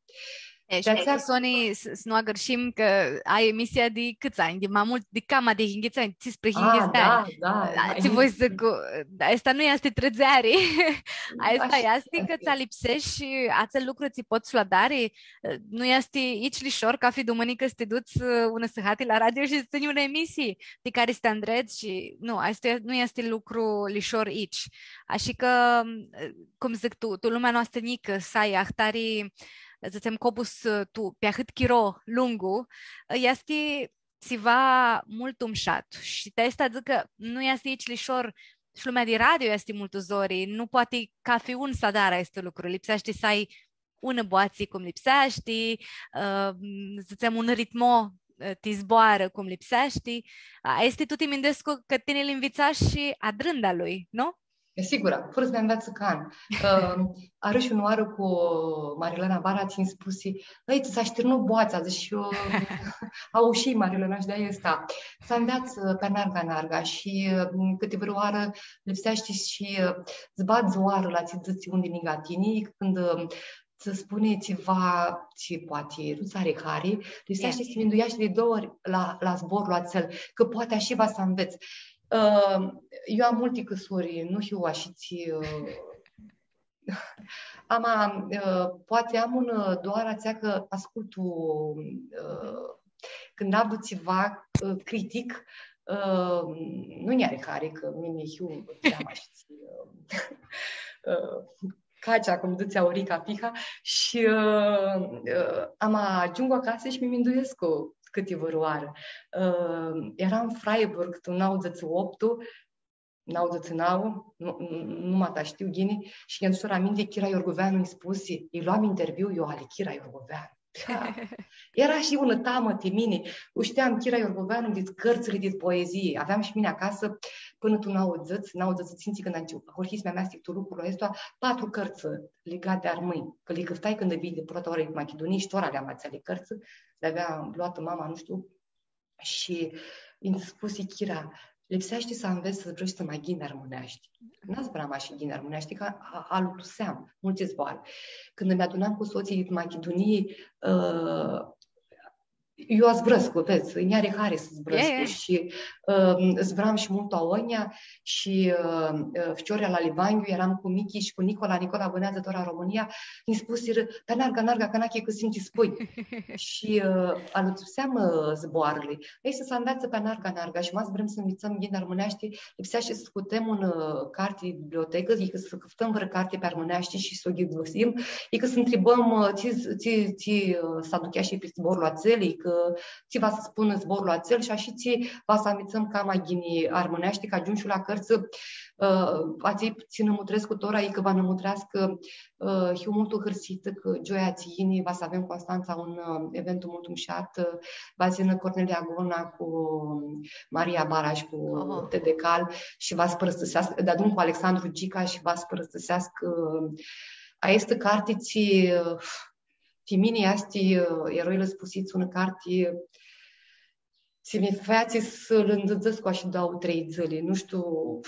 E, shi ti atsea, multu soni s-, s-nu agãrshim cã ai emisia di cãts anj, di ma multu, di cama di yinghits anj, tsisprãyinghits di anj. Da, da. Tsi voi s-dzãc, aestã nu easti trãdzeari. Aestã easti cã ts-alipseashti atsel lucru tsi pots s-lu adari, nu easti itsi lishor, cafi dumãnicã s-ti duts, ã, unã sãhati la radio shi s-tsãnj unã emisii ti cari s-ti andredz shi, nu, aestã nu easti lucru lishor itsi. Ashi cã, ã, cum dzãc tu, tu lumea noastrã njicã, s-ai ahtari, dzãtsem, cobus, ã, tu, pi ahãt chiro lungu, ã, easti tsiva multu mushat. Shi ti aestã dzãc cã nu easti itsi lishor, shi lumea di radio easti multu zori, nu poati cafi un s-adarã aestu lucru. Lipseashti s-ai unã boatsi cum lipseashti, ã, dzãtsem, un ritmo, ã, ti zboarã cum lipseashti. A, aesti tuti minduescu cã tini li nvitsash shi adrãnda lui, nu? E sigura, fãrã s-mi anveatsã can. Ã, arãsh unãoarã cu Marilena Bara, tsi nji spusi, „Ãi, tsã s-ashtirnu boatsa”, dzãsh, eu, aushii Marilena shi di aestã. S-anveatsã pi anarga-anarga shi, ã, cãtivãrãoarã lipseashti shi, ã, s-badz oarã la tsi dzãtsi un di ningã tini, cãndu, ã, tsã spuni tsiva tsi poati nu tsã ari hari, lipseashti s-ti mindueshti di doauã ori la, la zborlu atsel, cã poati ashi va s-anvets. Ã, eu am multi cãsuri, nu hiu ashitsi, ã, ama, ã, poati am un, ã, doar atsea cã ascultu, ã, cãndu avdu tsiva, ã, critic, ã, nu nj-ari hari, cã mini hiu, am ashitsi, ã, ã, cacea, cum dzãtsi Aurica Piha, shi, ã, ã, ama agiungu acasã shi mi minduescu cãtivãrãoarã. Ã, earam Freiburg tu nauãdzãtsi optu, nauãdzãtsi nauã, nu, nu, nu ma ta shtiu ghini, shi nj-aduc aminti, Chira Iorgoveanu nji spusi, lj-loam interviu eu ali Chira Iorgoveanu. Da. Eara shi unã tamã ti mini. U shteam Chira Iorgoveanu dit cãrtsãli, dit poezii. Aveam shi mini acasã pãnã tu nauãdzãts, nauãdzãts shi tsintsi, cãndu am ahurhit s-mi ameastic tu lucrul aestu, patru cãrtsã ligati di armãnj, cã li cãftai cãndu vinj di prota oarã tu Machidunii, shi tora li am atseali cãrtsã, li avea loatã mama, nu shtiu, shi nji spusi Chira, lipseashti s-anvets s-zburãshti ma ghini armãneashti. N-zburam ashi ghini armãneashti, cã a-, alutuseam multi zboarã. Cãndu mi adunam cu sotslji di Machidunii, ã, eu zburãscu, vedz, nj-ari hari s-zburãscu. E, e. Shi, ã, zburam shi multu agonja shi, ã, ã, ficiorlji al Banghiu, earam cu Michi shi cu Nicola, Nicola bãneadzã tora tu Romãnia, nji spusirã, „Pi anarga-anarga, cã n-achicãsim tsi spui.” Shi, ã, alutuseam, ã, zboarãli. Ei, s-anveatsã pi anarga-anarga shi ma s-vrem s-nvitsãm ghini armãneashti, lipseashti s-scutem un, ã, carti di bibliotecã, icã s-cãftãm vãrã carti pi armãneashti shi s-u ghivãsim, icã s-ntribãm, ã, tsi, tsi, tsi, ã, s-aduchea shi pi zborlu atsel, icã tsi va s-spunã zborlu atsel shi ashitsi va s-anvitsãm cama ghini armãneashti, cã agiumshu la cãrtsã, ã, atselj tsi nã mutrescu tora, icã va nã mutreascã, ã, hiu multu hãrsitã cã gioia tsi yini va s-avem Constantsa un, ã, eventu multu mushat, ã, va s-yinã Cornelia Golna cu Maria Bara shi cu Tede Cal shi va s-pãrãstãseascã, deadun cu Alexandru Gica shi va s-pãrãstãseascã, ã, aestã carti tsi, ã, ti mini easti, ã, Eroilji Spusits, unã carti tsi mi featsi s-lu ndzãdzãscu ashi dauã, trei dzãli, nu shtiu,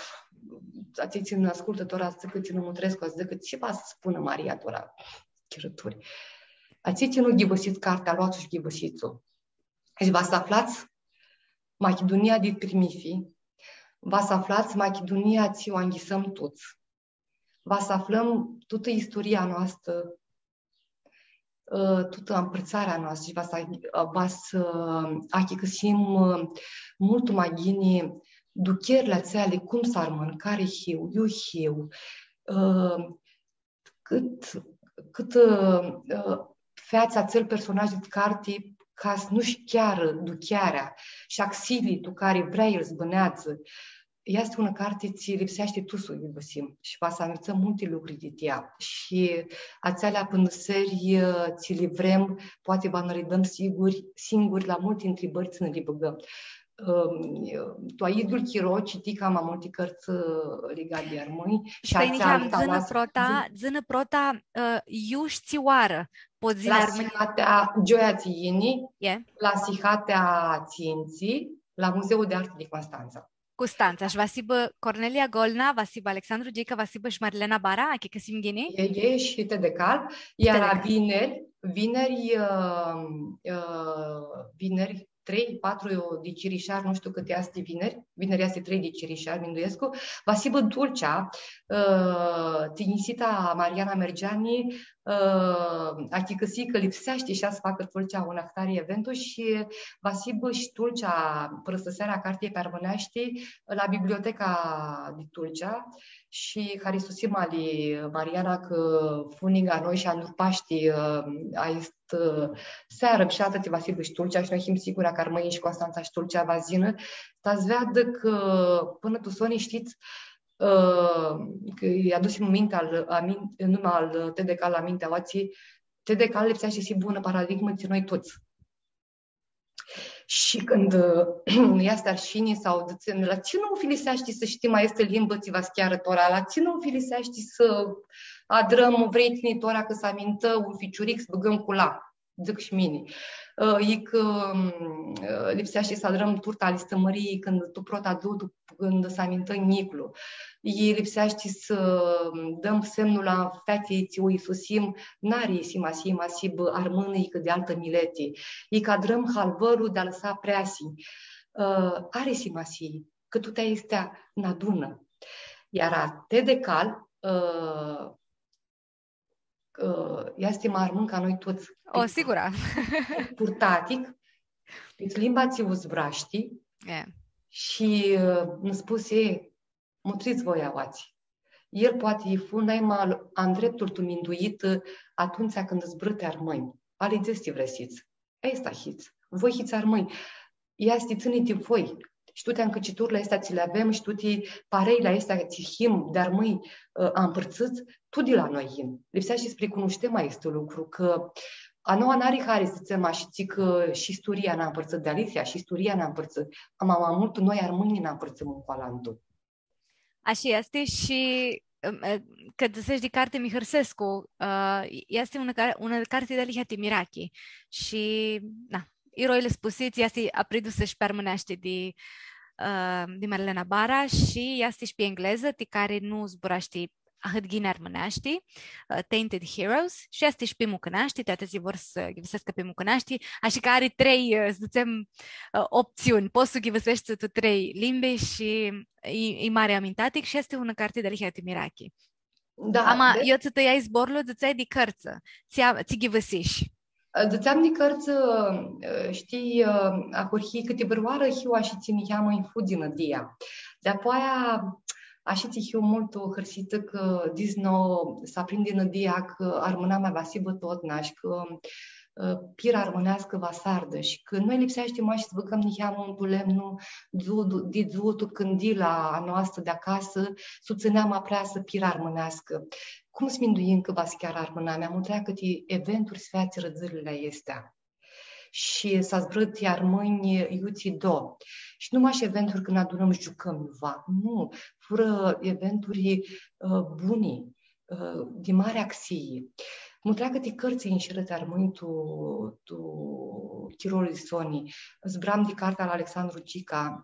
atselj tsi nã ascultã tora, s-dzãcã, tsi nã mutrescu, s-dzãcã, tsi va s-spunã Maria tora, chirãturi. Atselj tsi nu ghivãsits cartea, loats-u shi ghivãsits-u. Shi va s-aflats Machidunia di primifi, va s-aflats Machidunia tsi u anghisãm tuts. Va s-aflãm tutã isturia noastrã, ã, tutã ampãrtsarea noastrã shi va s-, va s-achicãsim, ã, multu ma ghini ducherli atseali, cum s-armãn, cari hiu, iu hiu, ã, cãt, cãt, ã, ã, featsi atsel personaj di carti ca s-nu-sh chearã duchearea shi axili tu cari vrea el s-bãneadzã. Easti unã carti tsi lipseashti tuts s-u ghivãsim shi va s-anvitsãm multi lucri di ea. Shi atseali apãndãseri, ã, tsi li vrem, poati va nã li dãm siguri, singuri la multi ntribãri tsi nã li bãgãm. Ãm, tu aidul chiro citi cama multi cãrtsã, ã, ligati di armãnj. Shi atsea niheam alta dzã-nã prota, dzã-nã prota, ã, iu shi tsi oarã pots s-yinj la armãnj. Sihatea, gioia tsi yini, la Sihatea tsintsi, la Muzeul de Artă di Constanța. Custantsa, shi va s-hibã Cornelia Golna, va s-hibã Alexandru Gica, va s-hibã shi Marilena Bara, achicãsim ghini? E, e, shi Tede Cal, iara vineri, vineri, ã, ã, vineri, trei, patru di Cirishar, nu shtiu cãti easti vineri, vineri easti trei di Cirishar, minduescu, va s-hibã Tulcea, ã, tinjisita Mariana Mergeani, ã, achicãsii cã lipseashti shi ea s-facã Tulcea un ahtari eventu shi va s-hibã shi Tulcea, pãrãstãsearea a cartiljei pi armãneashti, la biblioteca di Tulcea shi haristusim ali Mariana cã fu ningã noi shi andrupashti, ã, aestã, ã, searã mshatã, tsi va s-hibã shi Tulcea shi noi him sigura cã armãnjlji shi Constantsa shi Tulcea va s-yinã, ta s-veadã cã pãnã tu soni, shtits, ã, cã lj-adusim mintea al, amin-, numa al T D K la mintea aoatsi, T D K lipseashti s-hibã unã paradigmã tsi noi tuts. Shi cãndu, ã, easti arshini sau dzãtsem, la tsi nã ufiliseashti s-shtim aestã limbã tsi va s-chearã tora, la tsi nã ufiliseashti s-adrãm, vrei tini tora cã s-amintã un ficiuric s-bãgãm cu la, dzãc shi mini. Ã, i cã, ã, lipseashti s-adrãm turta ali Stã-Mãrii cãndu tu prota dzuã, tu cãndu s-amintã njiclu. I lipseashti s-dãm semnul la featili tsi u isusim, n-ari simasii ma s-hibã armãnã icã di altã mileti. I cã adrãm halvãrlu di alãsa preasinj. Ã, ari simasii, cã tuti aesti nã adunã. Iar T D K, ã, ã, easti ma armãn ca noi tuts. O, sigura. Purtatic, pi limba tsi u zburashti. E. Shi, ã, nã spusi, e, mutrits voi aoatsi. El poati fu naima andreptul tu minduitã, ã, atumtsea cãndu zburã ti armãnj. Alidzets tsi vrei s-hits. Aestã hits. Voi hits armãnj. Easti, tsãni di voi. Shi tuti ancãciturli aesti tsi li avem, shi tuti pareili aesti tsi him di armãnj, ã, ampãrtsãts, tu di la noi yin. Lipseashti s-pricunushtem aestu lucru, cã a noauã n-ari hari s-dzãtsem ashi, tsi cã shi isturia nã ampãrtsã dealihea, shi isturia nã ampãrtsã, ama ma multu noi armãnjlji nã ampãrtsãm un cu alantu. Ashi easti shi, ãm, ã, cã dzãsesh di carti mi hãrsescu, ã, easti unã car-, unã carti dealihea ti mirachi. Shi, na, iroili spusits, easti apridusã shi pi armãneashti di, ã, di Marilena Bara shi easti shi pi englezã, ti cari nu zburashti ahãt ghini armãneashti, ã, Tainted Heroes, shi easti shi pi mucãneashti, ti atselj tsi vor s-ghivãseascã pi mucãneashti, ashi cã ari trei, ã, s-dzãtsem, ã, optsiuni. Pots s-u ghivãseshti tu trei limbi shi e, e mari amintatic shi easti unã carti dealihea ti mirachi. Da, ama, de- eu tsã tãljai zborlu, dzãtseai di cãrtsã, tsi a-, tsi ghivãsish. Dzãtseam di cãrtsã, ã, shtii, ã, ahurhii cãti vãrãoarã hiu ashi tsi niheamã nj-fudzi nãdia. Di-apoaia, ashi tsi hiu multu hãrsitã cã, dis nou, s-aprindi nãdia cã armãnamea va s-hibã totna shi cã, ã, pira armãneascã va s-ardã shi cã noi lipseashti mash s-bãgãm niheamã unã tu lemnu, dzu-, di dzuã tu cãndila a noastrã di acasã, s-u tsãnem apreasã pira armãneascã. Cum s-minduim cã va s-chearã armãnamea? Mutrea cãti eventuri s-featsirã dzãlili aesti. Shi s-zburã ti armãnj iutsido. Shi nu mash eventuri cãndu nã adunãm shi giucãm iuva. Nu, furã eventuri, ã, buni, ã, di mari axii. Mutrea cãti cãrtsã inshirã ti armãnj tu, tu chirolu di soni. Zburam di cartea al Alexandru Gica,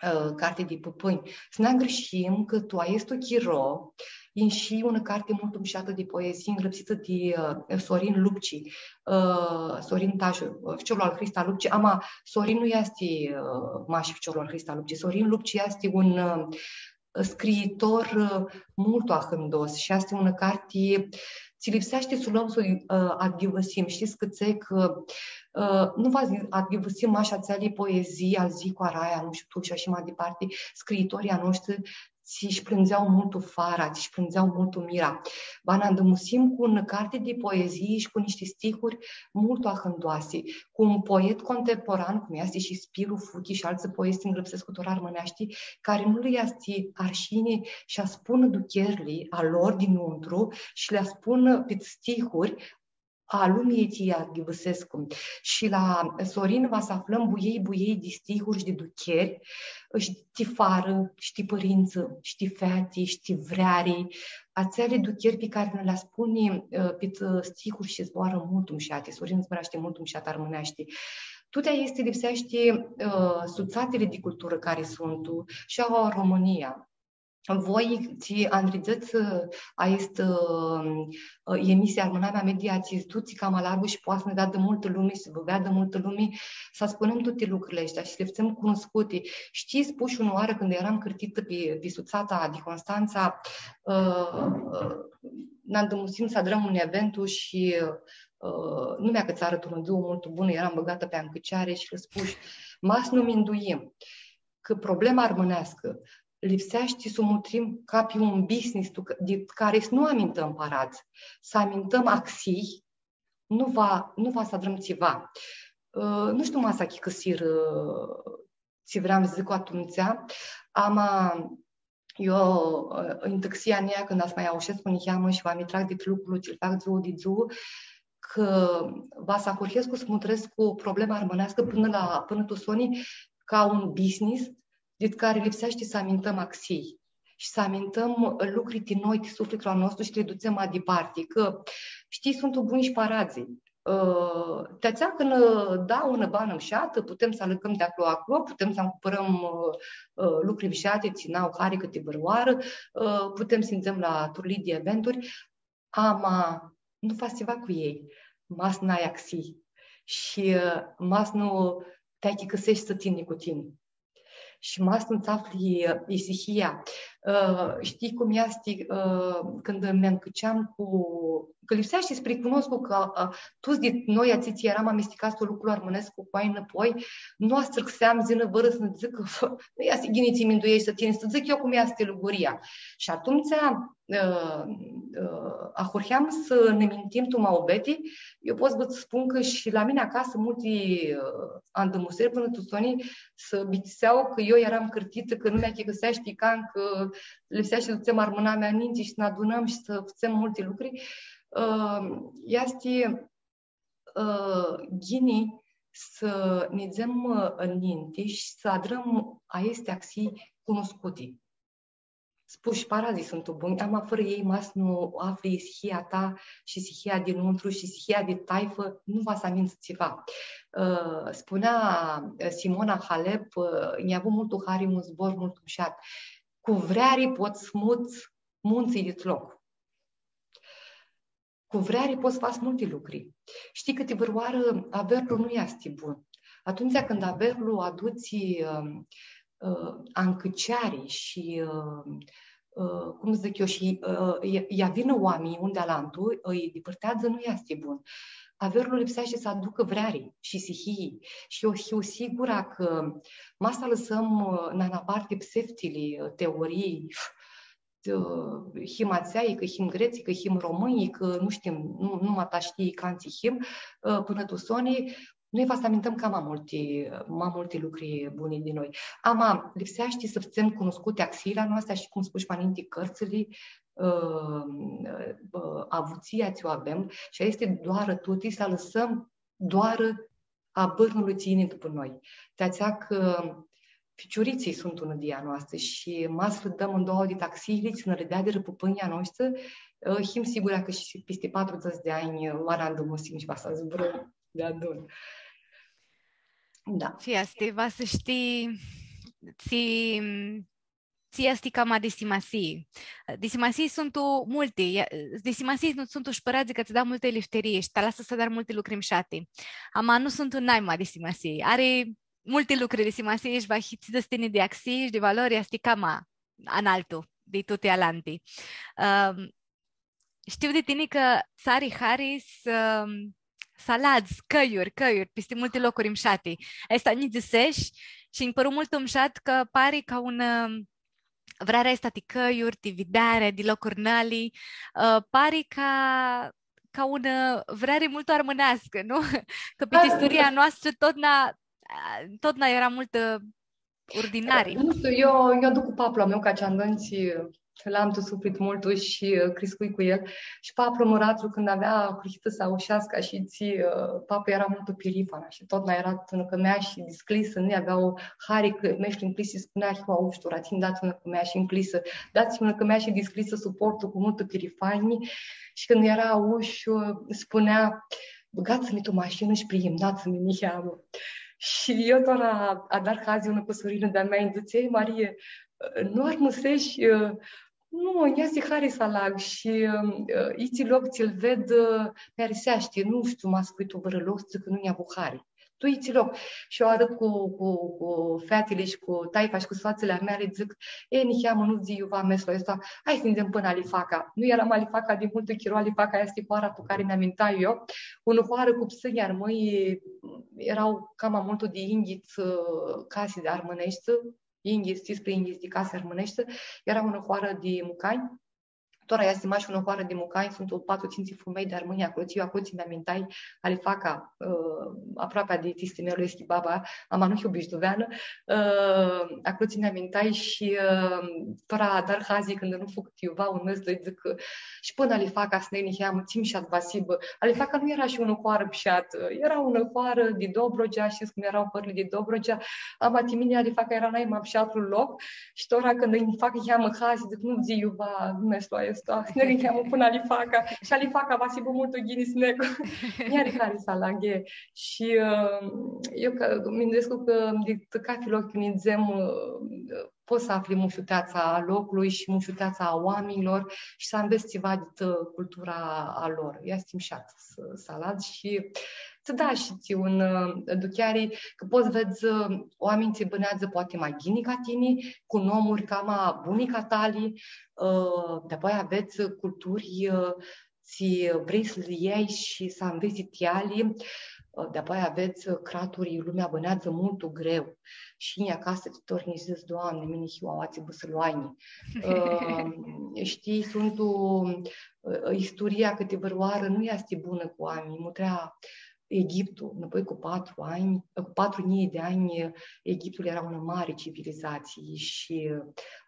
ã, Carti di pãpãnj. S-nu nã agãrshim cã tu aestu chiro inshi unã carti multu mushatã di poezii, ngrãpsitã di, ã, Sorin Lupci, ã, Sorin Tashu, ã, ficiorlu al Hrista Lupci, ama Sorin nu easti, ã, mash ficiorlu al Hrista Lupci. Sorin Lupci easti un, ã, scriitor, ã, multu ahãndos shi easti unã carti tsi lipseashti s-u lom, s-u, ã, adghivãsim. Shtii cãtse? Cã, ã, nu va adghivãsim mash atseali poezii al Zicu Araia, nu shtiu, tu shi ashi ma diparti, scriitorii a noshtri tsi sh-plãndzea multu fara, tsi sh-plãndzea multu mira. Va nã andãmusim cu unã carti di poezii shi cu nishti stihuri multu ahãndoasi, cu un poet contemporan, cum easti shi Spiru Fuchi shi altsã poets tsi ngrãpsescu tora armãneashti, cari nu lã easti arshini s-spunã ducherli a lor dinãuntru shi li spunã pit stihuri a lumii tsi lji adghivãsescu. Shi la Sorin va s-aflãm buiei, buiei di stihuri shi di ducheri, shi ti farã, shi ti pãrintsã, shi ti feati, shi ti vreari, atseali ducheri pi cari nã li spuni, ã, pit, ã, stihuri shi zboarã multu mushati. Sorin zburashti multu mushat armãneashti. Tuti aesti lipseashti, ã, sutsatili di culturã cari suntu, shi aoa Romãnia. voi tsi andridzets, ã, aestã, ã, emisie Armãnamea Media, tsi s-dutsi cama largu shi poati s-nã veadã multã lumi, s-vã veadã multã lumi, s-spunem tuti lucrili aesti shi s-li fãtsem cunuscuti. Shtii, spush unãoarã cãndu earam cãrtitã pi, pi sutsata di Constantsa, ã, ã, nã andãmusim s-adrãm un eventu shi, ã, nu mi acãtsarã tu unã dzuã multu bunã, earam bãgatã pi ancãceari shi lã spush, ma s-nu minduim cã problema armãneascã lipseashti s-u mutrim ca pi un business tu ca-, di cari s-nu amintãm paradz, s-amintãm axii, nu va, nu va s-adrãm tsiva. Ã, nu shtiu, ma s-achicãsirã tsi vream s-dzãc atumtsea, ama eu, ã, ãnj tãxi a njia cãndu va s-ma aushescu niheamã shi va mi trag dit lucrul tsi-l fac dzuã di dzuã, cã va s-ahurhescu s-mutrescu problema armãneascã pãnã la, pãnã tu soni, ca un business, dit cari lipseashti s-amintãm axii shi s-amintãm lucri ti noi, ti suflitlu a nostru shi li dutsem ma diparti. Cã, shtii, suntu bunj shi paradzlji. Ã, ti atsea cã nã da unã banã mshatã, putem s-alãcãm di aclo aclo, putem s-acumpãrãm, ã, ã, lucri mshati, tsi n-au hari cãti vãrãoarã, ã, putem s-nidzem la turlii di eventuri, ama nu fats tsiva cu elj, ma s-n-ai axii shi, ã, ma s-nu ti achicãseshti tini cu tini. Shi ma s-nu-ts afli, ã, isihia. Ã, shtii cum easti, ã, cãndu mi ancãceam cu, cã lipseashti s-pricunoscu cã, ã, tuts di noi atselj tsi earam amisticats tu lucrul armãnescu cu aoa nãpoi, nu astrãxeam s-yinã vãrã s-nã dzãcã, nu easti ghini tsi mindueshti tini, s-dzãc eu cum easti luguria. Shi atumtsea, ã, ã, ahurheam s-nã mintim tu muabeti, eu pot s-vã spun cã shi la mini acasã multi, ã, andãmuseri pãnã tu soni s-bitisea cã eu earam cãrtitã, cã nu mi achicãseashti can, cã lipseashti s-dutsem armãnamea ninti shi s-nã adunãm shi s-fãtsem multi lucri. Ã, easti, ã, ghini s-nidzem, ã, ninti shi s-adrãm aesti axii cunuscuti. Spush, paradzlji suntu bunj, ama fãrã elj ma s-nu afli isihia ta shi isihia di nuntru shi isihia di taifã, nu va s-amints tsiva. Ã, spunea, ã, Simona Halep, ã, nj-avu multu hari un zbor multu mshat: cu vreari pots s-muts muntsãlj dit loc. Cu vreari pots s-fats multi lucri. Shtii cã ti vãrãoarã averlu nu easti bun. Atumtsea cãndu averlu adutsi, ã, ã, ancãceari shi, ã, ã, cum dzãc eu, shi, ã, ia, ia vinã oaminjlji un di alantu, ãlj dipãrteadzã, nu easti bun. Averlu lipseashti s-aducã vreari shi isihii. Shi eu hiu sigura cã ma s-alãsãm, ã, na, na parti pseftili, ã, teorii, ã, him atseai, cã him gretslji, cã him romãnj, cã nu shtim, nu, nu ma ta shtii cantsi him, ã, pãnã tu soni, noi va s-amintãm cama multi, ma multi lucri buni di noi. Ama lipseashti s-fãtsem cunuscuti axiili a noasti, ashi cum spush ma ninti, cãrtsãli, ã, ã, avutsia tsi u avem, shi aestã easti doarã tuti, s-alãsãm doarã a bãrnului tsi yini dupã noi. Ti atsea cã ficiuritslji suntu nãdia noastrã shi ma s-lã dãm ndauã di axiili tsi nã li deadirã pãpãnjlji a noshtri, ã, him sigura cã shi pisti patrudzãts di anj, ã, va nã andãmusim shi va s-zburãm deadun. Da. Shi aestã va s-shtii, tsi, tsi easti cama di simasii. Di simasii suntu multi, ia, di simasii nu suntu shi paradzlji, cã tsi da multã liftirii shi ti alasã s-adari multi lucri mshati. Ama nu suntu naima di simasii. Ari multi lucri di simasii shi va hii tsi da tini di axii shi di valori, easti cama analtu di tuti alanti. Ãm, shtiu di tini cã tsã ari hari s-, s-aladz cãljuri, cãljuri, pisti multi locuri mshati. Aestã nji dzãsesh shi nji pãru multu mshat cã pari ca un, ãm, vrearea aestã ti cãljuri, ti videari, di locuri nali, ã, pari ca, ca unã, ã, vreari multu armãneascã, nu? Cã pi isturia noastrã totna, ã, totna eara multu, ã, urdinari. Nu shtiu, eu, eu aduc cu paplu a meu, ca tsi andãnj, tsi l-am tu suflit multu shi, ã, criscui cu el. Shi paplu, mãratlu, cãndu avea ahurhitã s-ausheascã shi tsi, ã, paplu eara multu pirifan shi totna eara tu unã cãmeashi discljisã, nu avea hari cãmeashi ncljisi, spunea: „Hiu aushturu, tsi-nj dats unã cãmeashi ncljisã, dats-nj unã cãmeashi discljisã, s-u portu cu multã pirifanji.” Shi cãndu eara aushturu, spunea: „Bãgatsã-mi tu mashinã shi priimnats-mi niheamã.” Shi eu tora adar hazi unã cusurinã di-a mea, nji dzãtsi: „Ei, Marie, nu armãsesh, ã, nu, nj-easti hari s-alag shi, ã, itsi loc tsi-l ved, ã, mi ariseashti, nu shtiu, ma s-fui tu vãrã loc, dzãc cã nu nj-avu hari. Tu itsi loc. Shi eu arãd cu, cu, cu featili shi cu taifa shi cu soatsãli a meali, dzãc, e, niheamã, nu dzã iuva meslu aestu, hai s-nidzem pãnã Alifaca. Nu earam Alifaca di multu chiro, Alifaca easti hoara tu cari mi amintai eu. Unã hoarã cu psãnj armãnj, eara cama multu di yinghits, ã, casi armãneshti, yinghits, tsisprãyinghits di casi armãneshti, eara unã hoarã di mucanj. Tora easti mash unã hoarã di mucanj, suntu patru, tsintsi fumelj di armãnj aclotsi, eu aclotsi mi amintai, Alifaca, ã, aproapea di tisti-mealui easti baba, ama nu hiu bishduveanã, ã, aclotsi mi amintai shi, ã, tora adar hazi cãndu nu fug iuva un mes, doi, dzãc, shi pãnã Alifaca s-neg niheamã, tsi mshat va s-hibã. Alifaca nu eara shi unã hoarã mshatã, eara unã hoarã di Dobrogea, shtii cum eara hãrli di Dobrogea, ama ti mini Alifaca eara nai ma mshatlu loc, shi tora cãndu nj-fac niheamã hazi, dzãc, nu dzã iuva meslu aestu, s-neg niheamã pãnã Alifaca, shi Alifaca va s-hibã multu ghini s-neg. Nj-ari hari s-alag, e. Shi, ã, eu cã, minduescu cã di, di cafi loc iu nidzem, ã, pots s-afli mushuteatsa a loclui shi mushuteatsa a oaminjlor shi s-anvets tsiva di, ã, cultura a lor. Easti mshat s-, s-aladz shi tsã da shi tsi un, ã, aducheari, cã pots s-vedz, ã, oaminj tsi bãneadzã poati ma ghini ca tini, cu nomuri cama buni ca tali, ã, dapoaia vedz culturi, ã, tsi vrei s-li ljai shi s-anvets di eali, ã, dapoaia vedz craturi, lumea bãneadzã multu greu. Shi yini acasã ti tornji shi dzãts, Doamne, mini hiu aoatsi bãsãloanji. Ã, shtii, suntu, ã, isturia cãtivãrãoarã nu easti bunã cu oaminjlji. Mutrea Eghiptu, nãpoi cu patru anj, cu patru njilji di anj, Eghiptul eara unã mari civilizatsii shi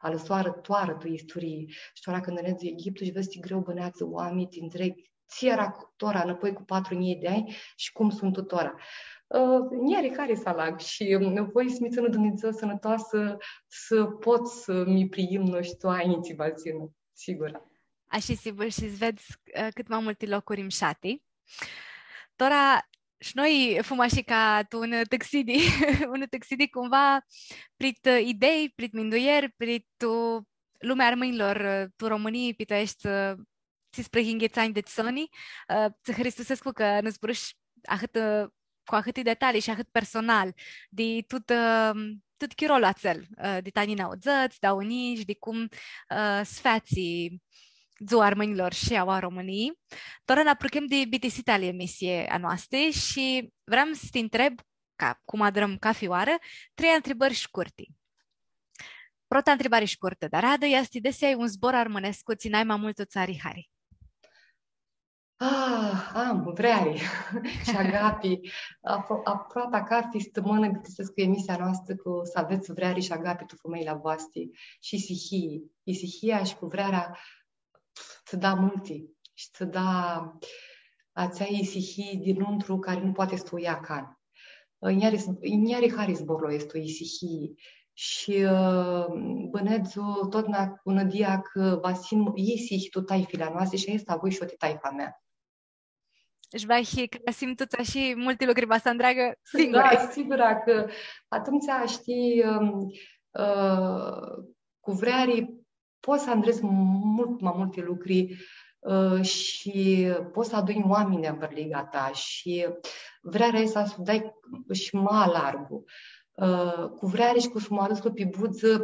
alãsoarã toarã tu isturii. Shi tora cãndu nedz Eghiptu shi vedz tsi greu bãneadzã oaminjlji, ti ndreghi tsi eara cu-, tora, nãpoi cu patru njilji di anj shi cum suntu tora. Ã, nj-ari hari s-alag shi, ã, voi s-mi tsãnã Dumnidzã sãnãtoasã, s-pot s-mi priimnu shi tu anjlji tsi va s-yinã, sigura. Ashi s-hibã shi s-vedz, ã, cãt ma multi locuri mshati. Tora, shi noi fum ashi ca tu un tãxidi, un tãxidi cumva prit, ã, idei, prit minduieri, prit, ã, lumea armãnjlor, ã, tu Romãnii, pit aeshti, ã, tsisprãyinghits anj di soni, ã, tsã hãristusescu cã nã zburãsh ahãtã, ã, cu ahãti detalii shi ahãt personal, di tut, ã, tut chirolu atsel, ã, di tu anjlji nauãdzãts, dauã njilji, di cum, ã, s-featsi Dzua Armãnjlor shi aoa Romãnii. Tora nã apruchem di bitisita ali emisii a noasti shi vream s-ti ntreb, ca cum adrãm cafi oarã, trei ntribãri shcurti. Prota ntribari shcurtã, di aradã, easti desi ai un zbor armãnescu tsi nai ma multu tsã ari hari. Ah, am, vreari shi agapi. Apro-, aproapi cafi stãmãnã bitisescu emisia noastrã cu s-avets vreari shi agapi tu fumeljli a voasti shi isihii. Isihia shi cu vrearea tsã da multi shi tsã da atsea isihii dinãuntru cari nu poati s-u lja can. Nj-ari, nj-ari hari zborlu aestu, isihii. Shi, ã, bãnedzu totna cu nãdia cã va s-him isihi tu taifili a noasti shi aestã voi shi eu ti taifa mea. Shi va hii cã va s-him tuts ashi, multi lucri va s-andreagã singuri. Da, sigura cã atumtsea, shtii, ãm, ã, cu vreari pots s-andredz multu ma multi lucri, ã, shi pots s-adunj oaminj di anvãrliga ta shi vrearea aestã s-u dai shi ma largu. Ã, cu vreari shi cu sumãrãslu pi budzã,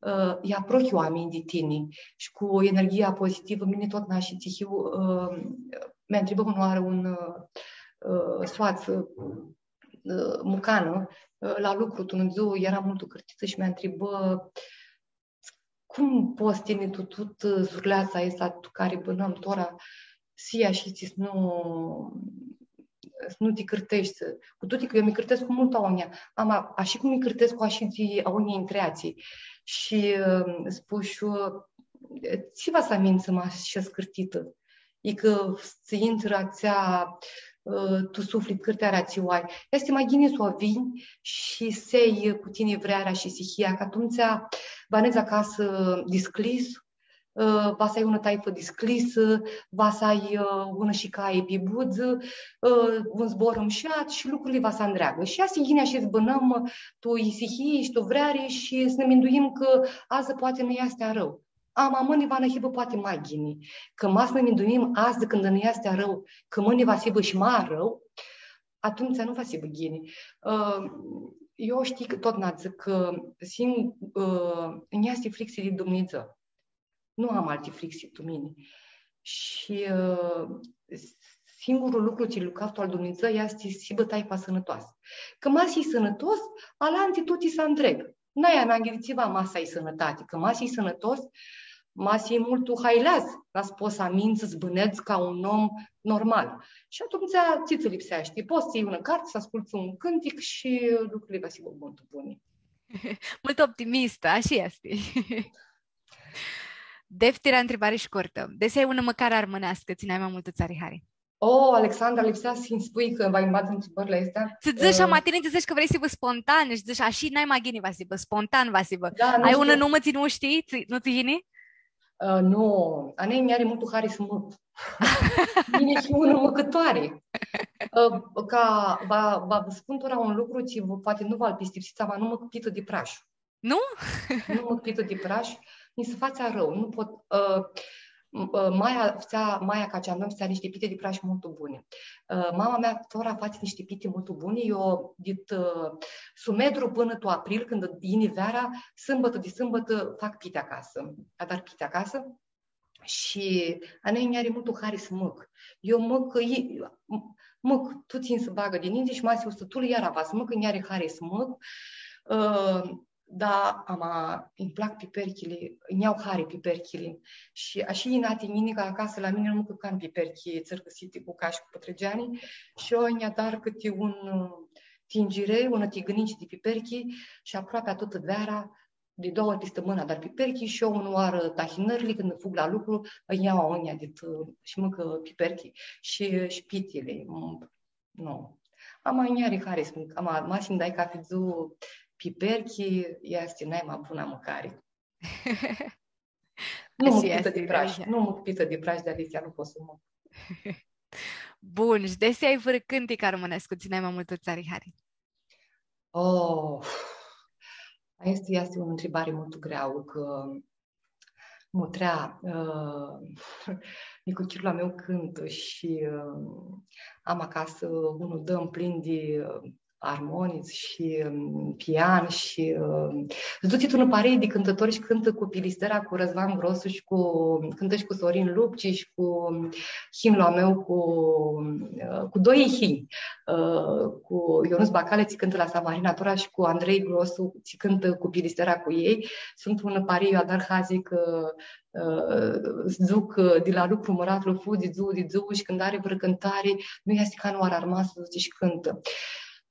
ã, lj-aprochi oaminjlji di tini shi cu energia pozitivã, mini totna shi tsi hiu, ã, mi ntribã unãoarã un, ã, soats, ã, mucanã, ã, la lucru, tu unã dzuã, eara multu cãrtitã shi mi ntribã, cum pots tini tu, tu, tu zurleatsa aestã tu cari bãnãm tora, s-hii ashi tsi s-nu, s-nu ti cãrteshti? Cu tuti cã eu mi cãrtescu multu agonjea. Ama, ashi cum mi cãrtescu, ashi tsi agonjea intreatsi. Shi, ãm, spush, ã, tsi va s-amintsã ma shi cãrtitã? Icã s-tsã intrã atsea, ã, tu suflit cãrtearea tsi u ai. Easti ma ghini s-u vinj shi s-ai cu tini vrearea shi isihia, cã atumtsea va nedz acasã discljis, ã, va s-ai unã taifã disclisã, va s-ai, ã, unã shicai pi budzã, ã, un zbor mshat shi lucrurli va s-andreagã. Shi aestã yini shi s-bãnãm tu isihii shi tu vreari shi s-nã minduim cã adzã poati nã easti arãu. Ama mãni va nã hibã poati ma ghini. Cã ma s-nã minduim adzã cãndu nã easti arãu, cã mãni va s-hibã shi ma arãu, atumtsea nu va s-hibã ghini. Ã, eu shtiu cã tut nã dzãc cã sing-, ã, nj-easti fricã di Dumnidzã. Nu am alti fricã tu mini. Shi, ã, singurlu lucru tsi lu caftu al Dumnidzã easti s-hibã taifa sãnãtoasã. Cã ma s-hii sãnãtos, alanti tuti s-andreg. N-ai ananghi di tsiva ma s-ai sãnãtati, cã ma s-hii sãnãtos, ma s-hii multu haileaz, ca s-pots s-amintsã, s-bãnedz ca un om normal. Shi atumtsea, tsi tsã lipseashti? Pots s-ljai unã carti, s-ascultsã un cãntic shi lucrurli va s-hibã multu buni. Multu optimistã, ashi easti. Deftira ntribari shcurtã. Desi ai unã mãcari armãneascã, tsi nai ma multu tsã ari hari? O, Alexandra, lipsea s-nji spui cã va nj-badz ntribãrli aesti. Tsi dzãts, ã, ama tini tsi dzãts cã vrei s-hibã spontan, shi dzãts, ashi nai ma ghini va s-hibã, spontan va s-hibã. Da, nu shtiu. Ai unã numã tsi nu shtii, tsi, nu tsã yini? Ã, nu, a njia nj-ari multu hari s-mãc. Mini hiu unã mãcãtoari. Ã, ca, va, va vã spun tora un lucru, tsi vã, poati nu va-l pistipsits, ama nu mãc pitã di prash. Nu? Nu mãc pitã di prash, nji si fatsi arãu, nu pot, ã, m-, ã, maia, fãtsea, maia ca tsi avem, fãtsea nishti piti di prash multu buni. Ã, mama mea tora fatsi nishti piti multu buni, eu dit, ã, sumedru pãnã tu april, cãndu yini veara, sãmbãtã di sãmbãtã fac piti acasã, adar piti acasã. Shi a njia nj-ari multu hari s-mãc. Eu mãc, i-, m-, mãc, tut tsi nji si bagã di ninti shi ma s-hiu sãtulã, iara va s-mãc, nj-ari hari s-mãc. Ã, da, ama, nji plac piperchili, nj-au hari piperchili. Shi ashi inati njini ca acasã la mini nu mãcã can piperchi tsãrcãsiti cu cash, cu pãtrãgeani. Shi eu nj-adar cãti un, ã, tingire, unã tigãnici di piperchi shi aproapi tutã veara di doauã ori pi stãmãnã adar piperchi shi eu unãoarã tahinãrli, cãndu fug la lucru, nj-au aoa dit, ã, shi mãc, ã, piperchi shi, shi pitili. Mm, nu. Ama nj-ari hari s-mãc, ama, ma s-nji dai cafi dzuã piperchi, easti naima buna mãcari. Nu mãc pitã di prash, nu mãc pitã di prash, di-atsea nu pot s-u mãc. Bun, shi desi ai vãrã cãntic armãnescu, tsi naima multu tsã ari hari? Oh, aestã easti unã ntribari multu greauã, cã mutrea, ã, nicuchirlu a meu cãntã shi, ã, am acasã unã dãm plin di, ã, armonits shi, ã, pian shi, ã, s-dutsi tu unã parii di cãntãtori shi cãntã cu Pilistera, cu Răzvan Grosu shi cu, cãntã shi cu Sorin Lupci shi cu, ã, hinlu a meu cu, ã, cu doi hinj, ã, cu Ionuț Bacale, tsi cãntã la Samarina tora, shi cu Andrei Grosu, tsi cãntã cu Pilistera cu elj. Suntu unã parii, eu adar hazi cã, ã, s-duc, ã, di la lucru, mãratlu fudzi dzuã di dzuã shi cãndu ari vãrã cãntari, nu easti canãoarã armasã, s-dutsi shi cãntã.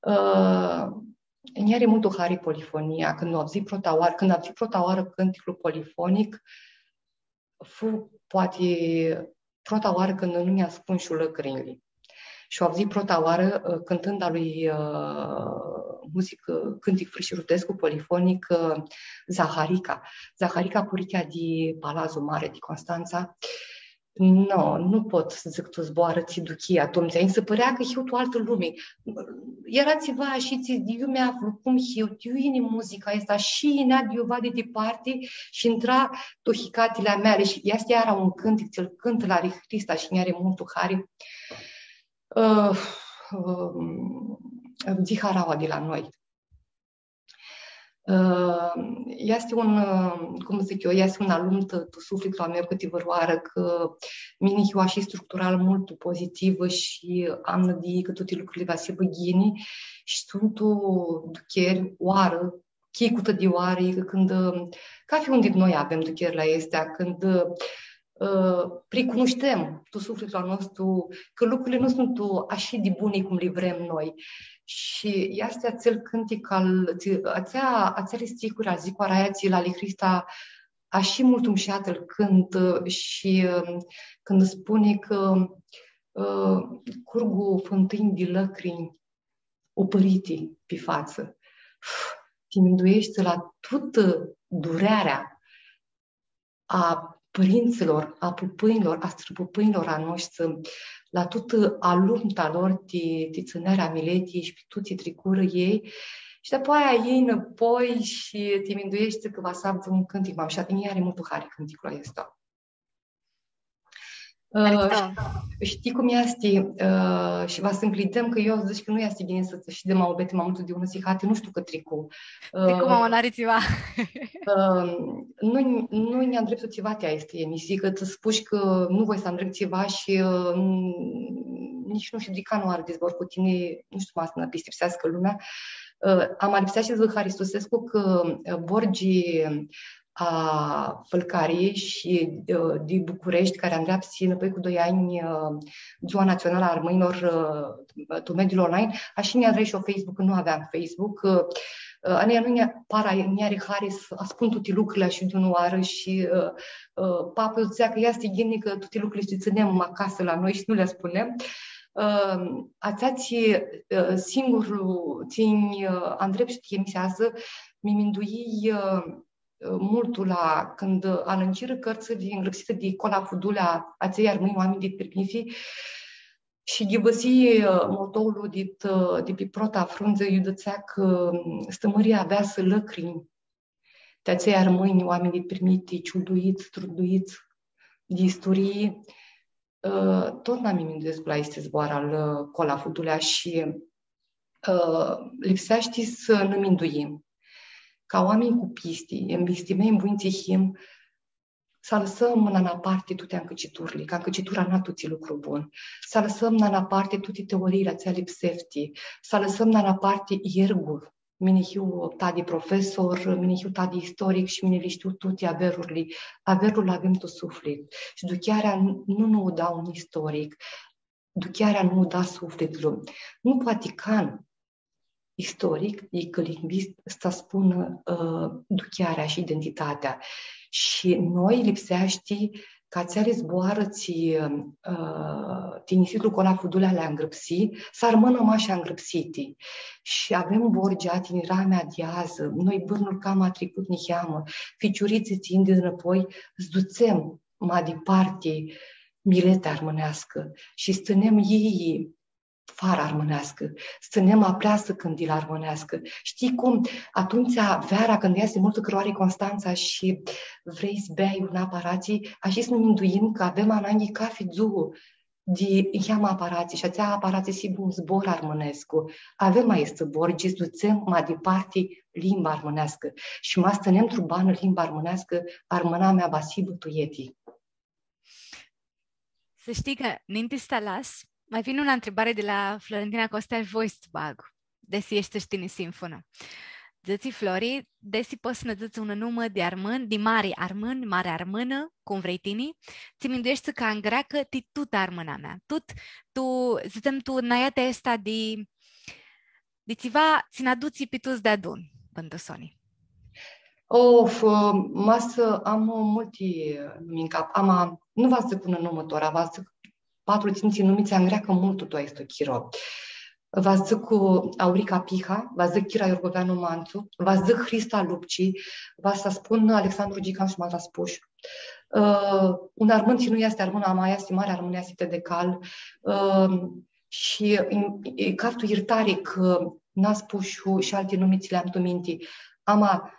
Ã, nj-ari multu hari polifonia, cãndu avdzãi prota oarã, cãndu avdzãi prota oarã cãnticlu polifonic, fu poati prota oarã cãndu nu nj-ascunj shi lãcrinjli. Shi u avdzãi prota oarã, ã, cãntãnda lui, ã, muzicã, cãntic frãshirutescu, polifonic, ã, Zaharica. Zaharica cu Richea di Palazul Mare di Constanța. Nu, nu pot s-dzãc tu zboarã tsi duchii atumtsea. Nji si pãrea cã hiu tu altã lumi. Eara tsiva shi tsi, di iu mi aflu, cum hiu, di iu yini muzica aestã, shi yinea di iuva di diparti shi intra tu hicatili a meali shi easti iara un cãntic, tsi-l cãntã la Hrista shi nj-ari multu hari. Ã, ã, Dziharaua di la noi. Ã, easti un, ã, cum dzãc eu, easti un alumtã tu suflitlu a meu cãtivãrãoarã, cã mini hiu ashi structural multu pozitivã shi am nãdii cã tuti lucrurli va s-hibã ghini shi suntu ducheri, oarã, chicutã di oarã, cã cãndu, ã, cafi un di noi avem ducherli aesti, cãndu, ã, ã, pricunushtem tu suflitlu a nostru cã lucrurli nu suntu ashi di buni cum li vrem noi. Shi easti atsel cãntic al, tsi-, atsea, atseali stihuri al Zicoraia, tsi la ali Hrista ashi multu mshat lu cãntã shi, ã, cãndu spuni cã, ã, curgu fãntãnj di lãcrinj upãriti pi fatsã. Ti mindueshti la tutã durearea a pãrintsãlor, a pãpãnjlor, a strãpãpãnjlor a noshtri, la tutã alumta lor ti, ti tsãnearea a miletljei shi pi tuti tsi tricurã elj. Shi dapoaia elj nãpoi shi ti mindueshti cã va s-avdzã un cãntic ma mushat. Nj-ari multu hari cãnticlu aestu. Ã, Alexandru. Shtii cum easti, ã, shi va s-ncljidem cã eu dzãc cã nu easti ghini s-shidem ma muabeti ma multu di unã sihati, nu shtiu cã tricu. Ã, Tricu ma unã tsiva. Ã, nu, nu nj-andreptu tsiva ti aestã emisii, cã tsã spush cã nu voi s-andreptu tsiva shi, ã, nitsi nu shtiu di cã nu ari di zbor cu tini, nu shtiu, ma s-nã pistipseascã lumea. Ã, ama lipseashti s-vã haristusescu cã, ã, Borgi, a, Fãlcari shi, ã, di Bucureshti, cari andreapsi nãpoi cu doi anj, ã, Dzua Natsionalã a Armãnjlor, ã, tu mediul online, ashi nj-adrai shi eu Facebook, nu aveam Facebook, ã, ã, a njia nu nj-a, para, nj-ari hari s-aspun tuti lucrili ashi di unã oarã shi, ã, ã, paplu dzãtsea cã easti ghini cã tuti lucrili li tsãnem acasã la noi shi nu li spunem. Ã, atsea tsi, ã, singur, tsi nj-, ã, andreptu shi ti emisiazã, mi mindui, ã, multu la cãndu alãnchirã cãrtsã di, ngrãpsitã di Cola Fudulea, Atselj armãnj, oaminj di pirmithii, shi ghivãsii, ã, motoulu dit, ã, di pi prota frundzã, iu dzãtsea cã, ã, Stãmãria avea s-lãcrinj ti atselj armãnj, oaminj di pirmithii, ciulduits, truduits di isturii. Ã, totna mi minduescu la aesti zboarã al, ã, Cola Fudulea shi, ã, lipseashti s-nã minduim ca oaminj cu pisti, embistimãnj bunj tsi him, s-alãsãm nanaparti tuti ancãciturli, cã ancãcitura nu adutsi lucru bun, s-alãsãm nanaparti tuti teoriili atseali psefti, s-alãsãm nanaparti ergul, mini hiu tadi profesor, mini hiu tadi istoric shi mini li shtiu tuti averurli. Averlu lu avem tu suflit. Shi duchearea nu, nu u da un istoric. Duchearea nu u da suflitlu. Nu poati can istoric, icã lingvist, s-spunã, ã, duchearea shi identitatea. Shi noi lipseashti ca atseali zboarã tsi, ã, tinjisitlu Cola Fudulea li angrãpsi, s-armãnã mash angrãpsiti. Shi avem Borgea, tinjiramea di adzã, noi bãrnul cama tricut niheamã, ficiuritslji tsi yin di nãpoi, s-dutsem ma diparti miletea armãneascã shi s-tsãnem yiyi fara armãneascã, s-tsãnem apreasã cãndila armãneascã. Shtii cum? Atumtsea, veara, cãndu easti multã cãroari Constantsa shi vrei s-beai unã aparatsi, ashi s-nã minduim cã avem ananghi cafi dzuã di niheamã aparatsi shi atsea aparatsi s-hibã un zbor armãnescu. Avem aestã Borgi, s-dutsem ma diparti limba armãneascã. Shi ma s-tsãnem tu banã limba armãneascã, armãnamea va s-hibã tu eti. S-shtii cã, ninti s-ti alas, ma yini unã ntribari di la Florentina Costea shi voi s-u bag, desi eshti shi tini sinfunã. Dzãtsi Flori, desi pots s-nã dzãts unã numã di armãn, di mari armãn, mari armãnã, cum vrei tini, tsi mindueshti cã angreacã ti tutã armãnamea. Tut, tu, dzãtsem, tu naiatea aestã di di tsiva tsi nã adutsi pi tuts deadun, pãn tu soni. Of, ma s-am multi numi tu cap. Ama, nu va dzãc unã numã tora, va dzãc patru, tsintsi numi tsi angreacã multu tu aestu chiro. Va dzãc cu Aurica Piha, va dzãc Chira Iorgoveanu Mantsu, va dzãc Hrista Lupci, va s-spun Alexandru Gican shi ma s-spush. Ã, un armãn tsi nu easti armãn, ama easti mari armãn, easti T D Cal. Ã, Shi, e, caftu yirtari cã n-aspush shi alti numi tsi li am tu minti. Ama,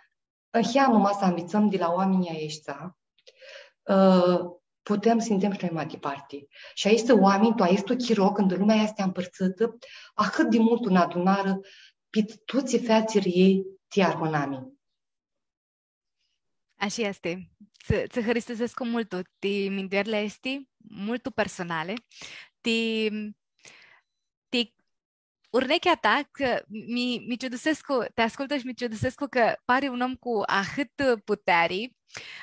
niheamã ma s-anvitsãm di la oaminjlji aeshti, ã, putem s-nã dutsem shi noi ma diparti. Shi aeshti oaminj, tu aestu chiro, cãndu lumea easti ampãrtsãtã, ahãt di multu nã adunarã pi tuti featsirli ti armãnami. Ashi easti. Tsã, tsã hãristusescu multu ti minduerli aesti, multu personali, ti, ti urnechea ta, cã mi, mi ciudusescu, ti ascultu shi mi ciudusescu cã pari un om cu ahãt puteari,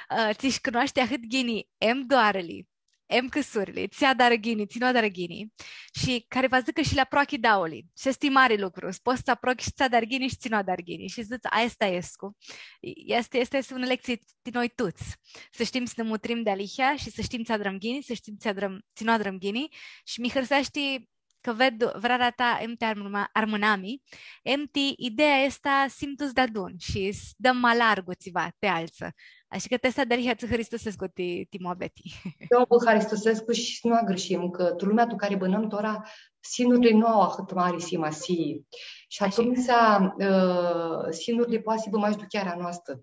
ã, tsi sh-cunoashti ahãt ghini em doarãli, em cãsurli, tsi adarã ghini, tsi nu adarã ghini, shi cari va dzãcã shi li aproachi dauli. Shi easti mari lucru, s-pots s-aprochi shi tsi adarã ghini shi tsi nu adarã ghini. Shi dzãts, aestã escu. Easti, easti, easti unã lectsii ti noi tuts. S-shtim s-nã mutrim dealihea shi s-shtim tsi adrãm ghini, s-shtim tsi adrãm, tsi nu adrãm ghini. Shi mi hãrseashti cã ved vrearea ta, em ti armãna-, armãnami, em ti ideea aestã s-him tuts deadun shi s-dãm ma largu tsiva ti altsã. Ashi cã ti aestã dealihea tsã hãristusescu ti, ti muabeti. Eu vã hãristusescu shi s-nu agãrshim, cã tu lumea tu cari bãnãm tora, sinurli nu au ahãt mari simasii. Shi atumtsea, ã, sinurli poati s-hibã mash duchearea a noastrã.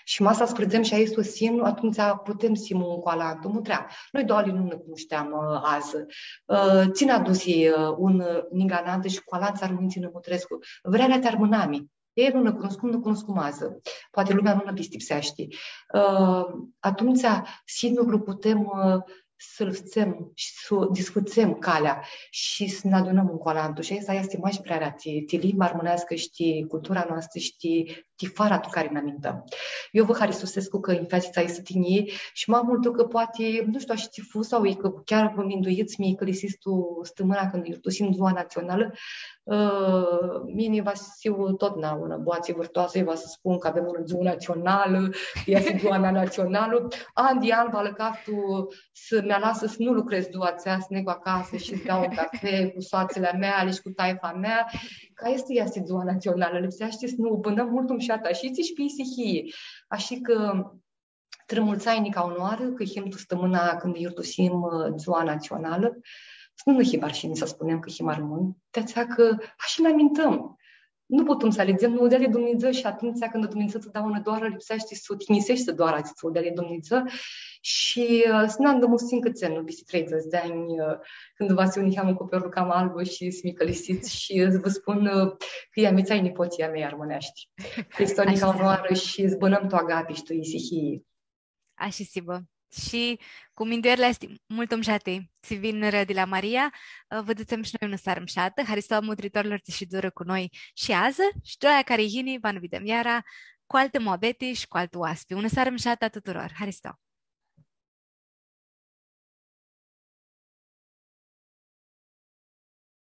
Shi ma s-asprãdzem shi aestu sin, atumtsea putem s-him un cu alantu. Mutrea, noi doauãli nu nã cunushteam, ã, adzã. Ã, tsi nã adusi, ã, un, ã, ningã nantã shi cu alantsã armãnj tsi nã mutrescu? Vrearea ti armãnami. Elj nu nã cunuscum, nã cunuscum adzã. Poati lumea nu nã pistipseashti. Ã, atumtsea, sinurlu putem, ã, s-lu fãtsem shi s-u disfãtsem calea shi s-nã adunãm un cu alantu. Shi aestã easti mash vrearea ti, ti limba armãneascã shi ti cultura noastrã shi ti, ti fara tu cari nã amintãm. Eu vã hãristusescu cã nj-featsits aestã tinjii shi ma multu cã poati, nu shtiu, ashi tsi fu sau e cã chiar vã minduits, mi cãlisits tu stãmãna cãndu yurtusim Dzua Natsionalã, ã, mini va s-hiu totna unã boatsi vãrtoasã, va s-spun cã avem unã dzuã natsionalã, easti dzua mea natsionalã. An di an va lã caftu s-mi alasã s-nu lucredz dzua atsea, s-negu acasã shi s-beau un cafe cu soatsãli a meali shi cu taifa mea, cã aestã easti dzua natsionalã, lipseashti s-nu bãnãm multu mushat ashitsi shi pi isihii. Ashi cã trã multsã anj nica unãoarã, cã him tu stãmãna cãndu yurtusim, ã, dzua natsionalã, s-nu nã hibã arshini s-spunem cã him armãnj, ti atsea cã ashi nã amintãm. Nu putem s-alãdzem, nã u deadi Dumnidzã shi atumtsea cãndu Dumnidzã tsã da unã doarã, lipseashti s-u tinjiseshti doara tsi tsã u deadi Dumnidzã shi, ã, s-nã andãmusim cãtse nu, pisti treidzãts di anj, ã, cãndu va s-hiu niheamã cu perlu cama albã shi s-mi cãlisits shi s-vã spun, ã, cã ia mi tsi ai nipotsii a mei armãneashti. Haristo nica unãoarã shi s-bãnãm tu agapi shi tu isihii. Ashi s-hibã. Shi cu minduerli aesti multu mushati tsi vinirã di la Maria, ã, vã dzãtsem shi noi unã searã mushatã. Haristo a mutritorlor tsi shidzurã cu noi shi adzã, shi gioia cari yini va nã videm iara cu altã muabeti shi cu altu oaspi. Unã searã mushatã a tuturor. Haristo!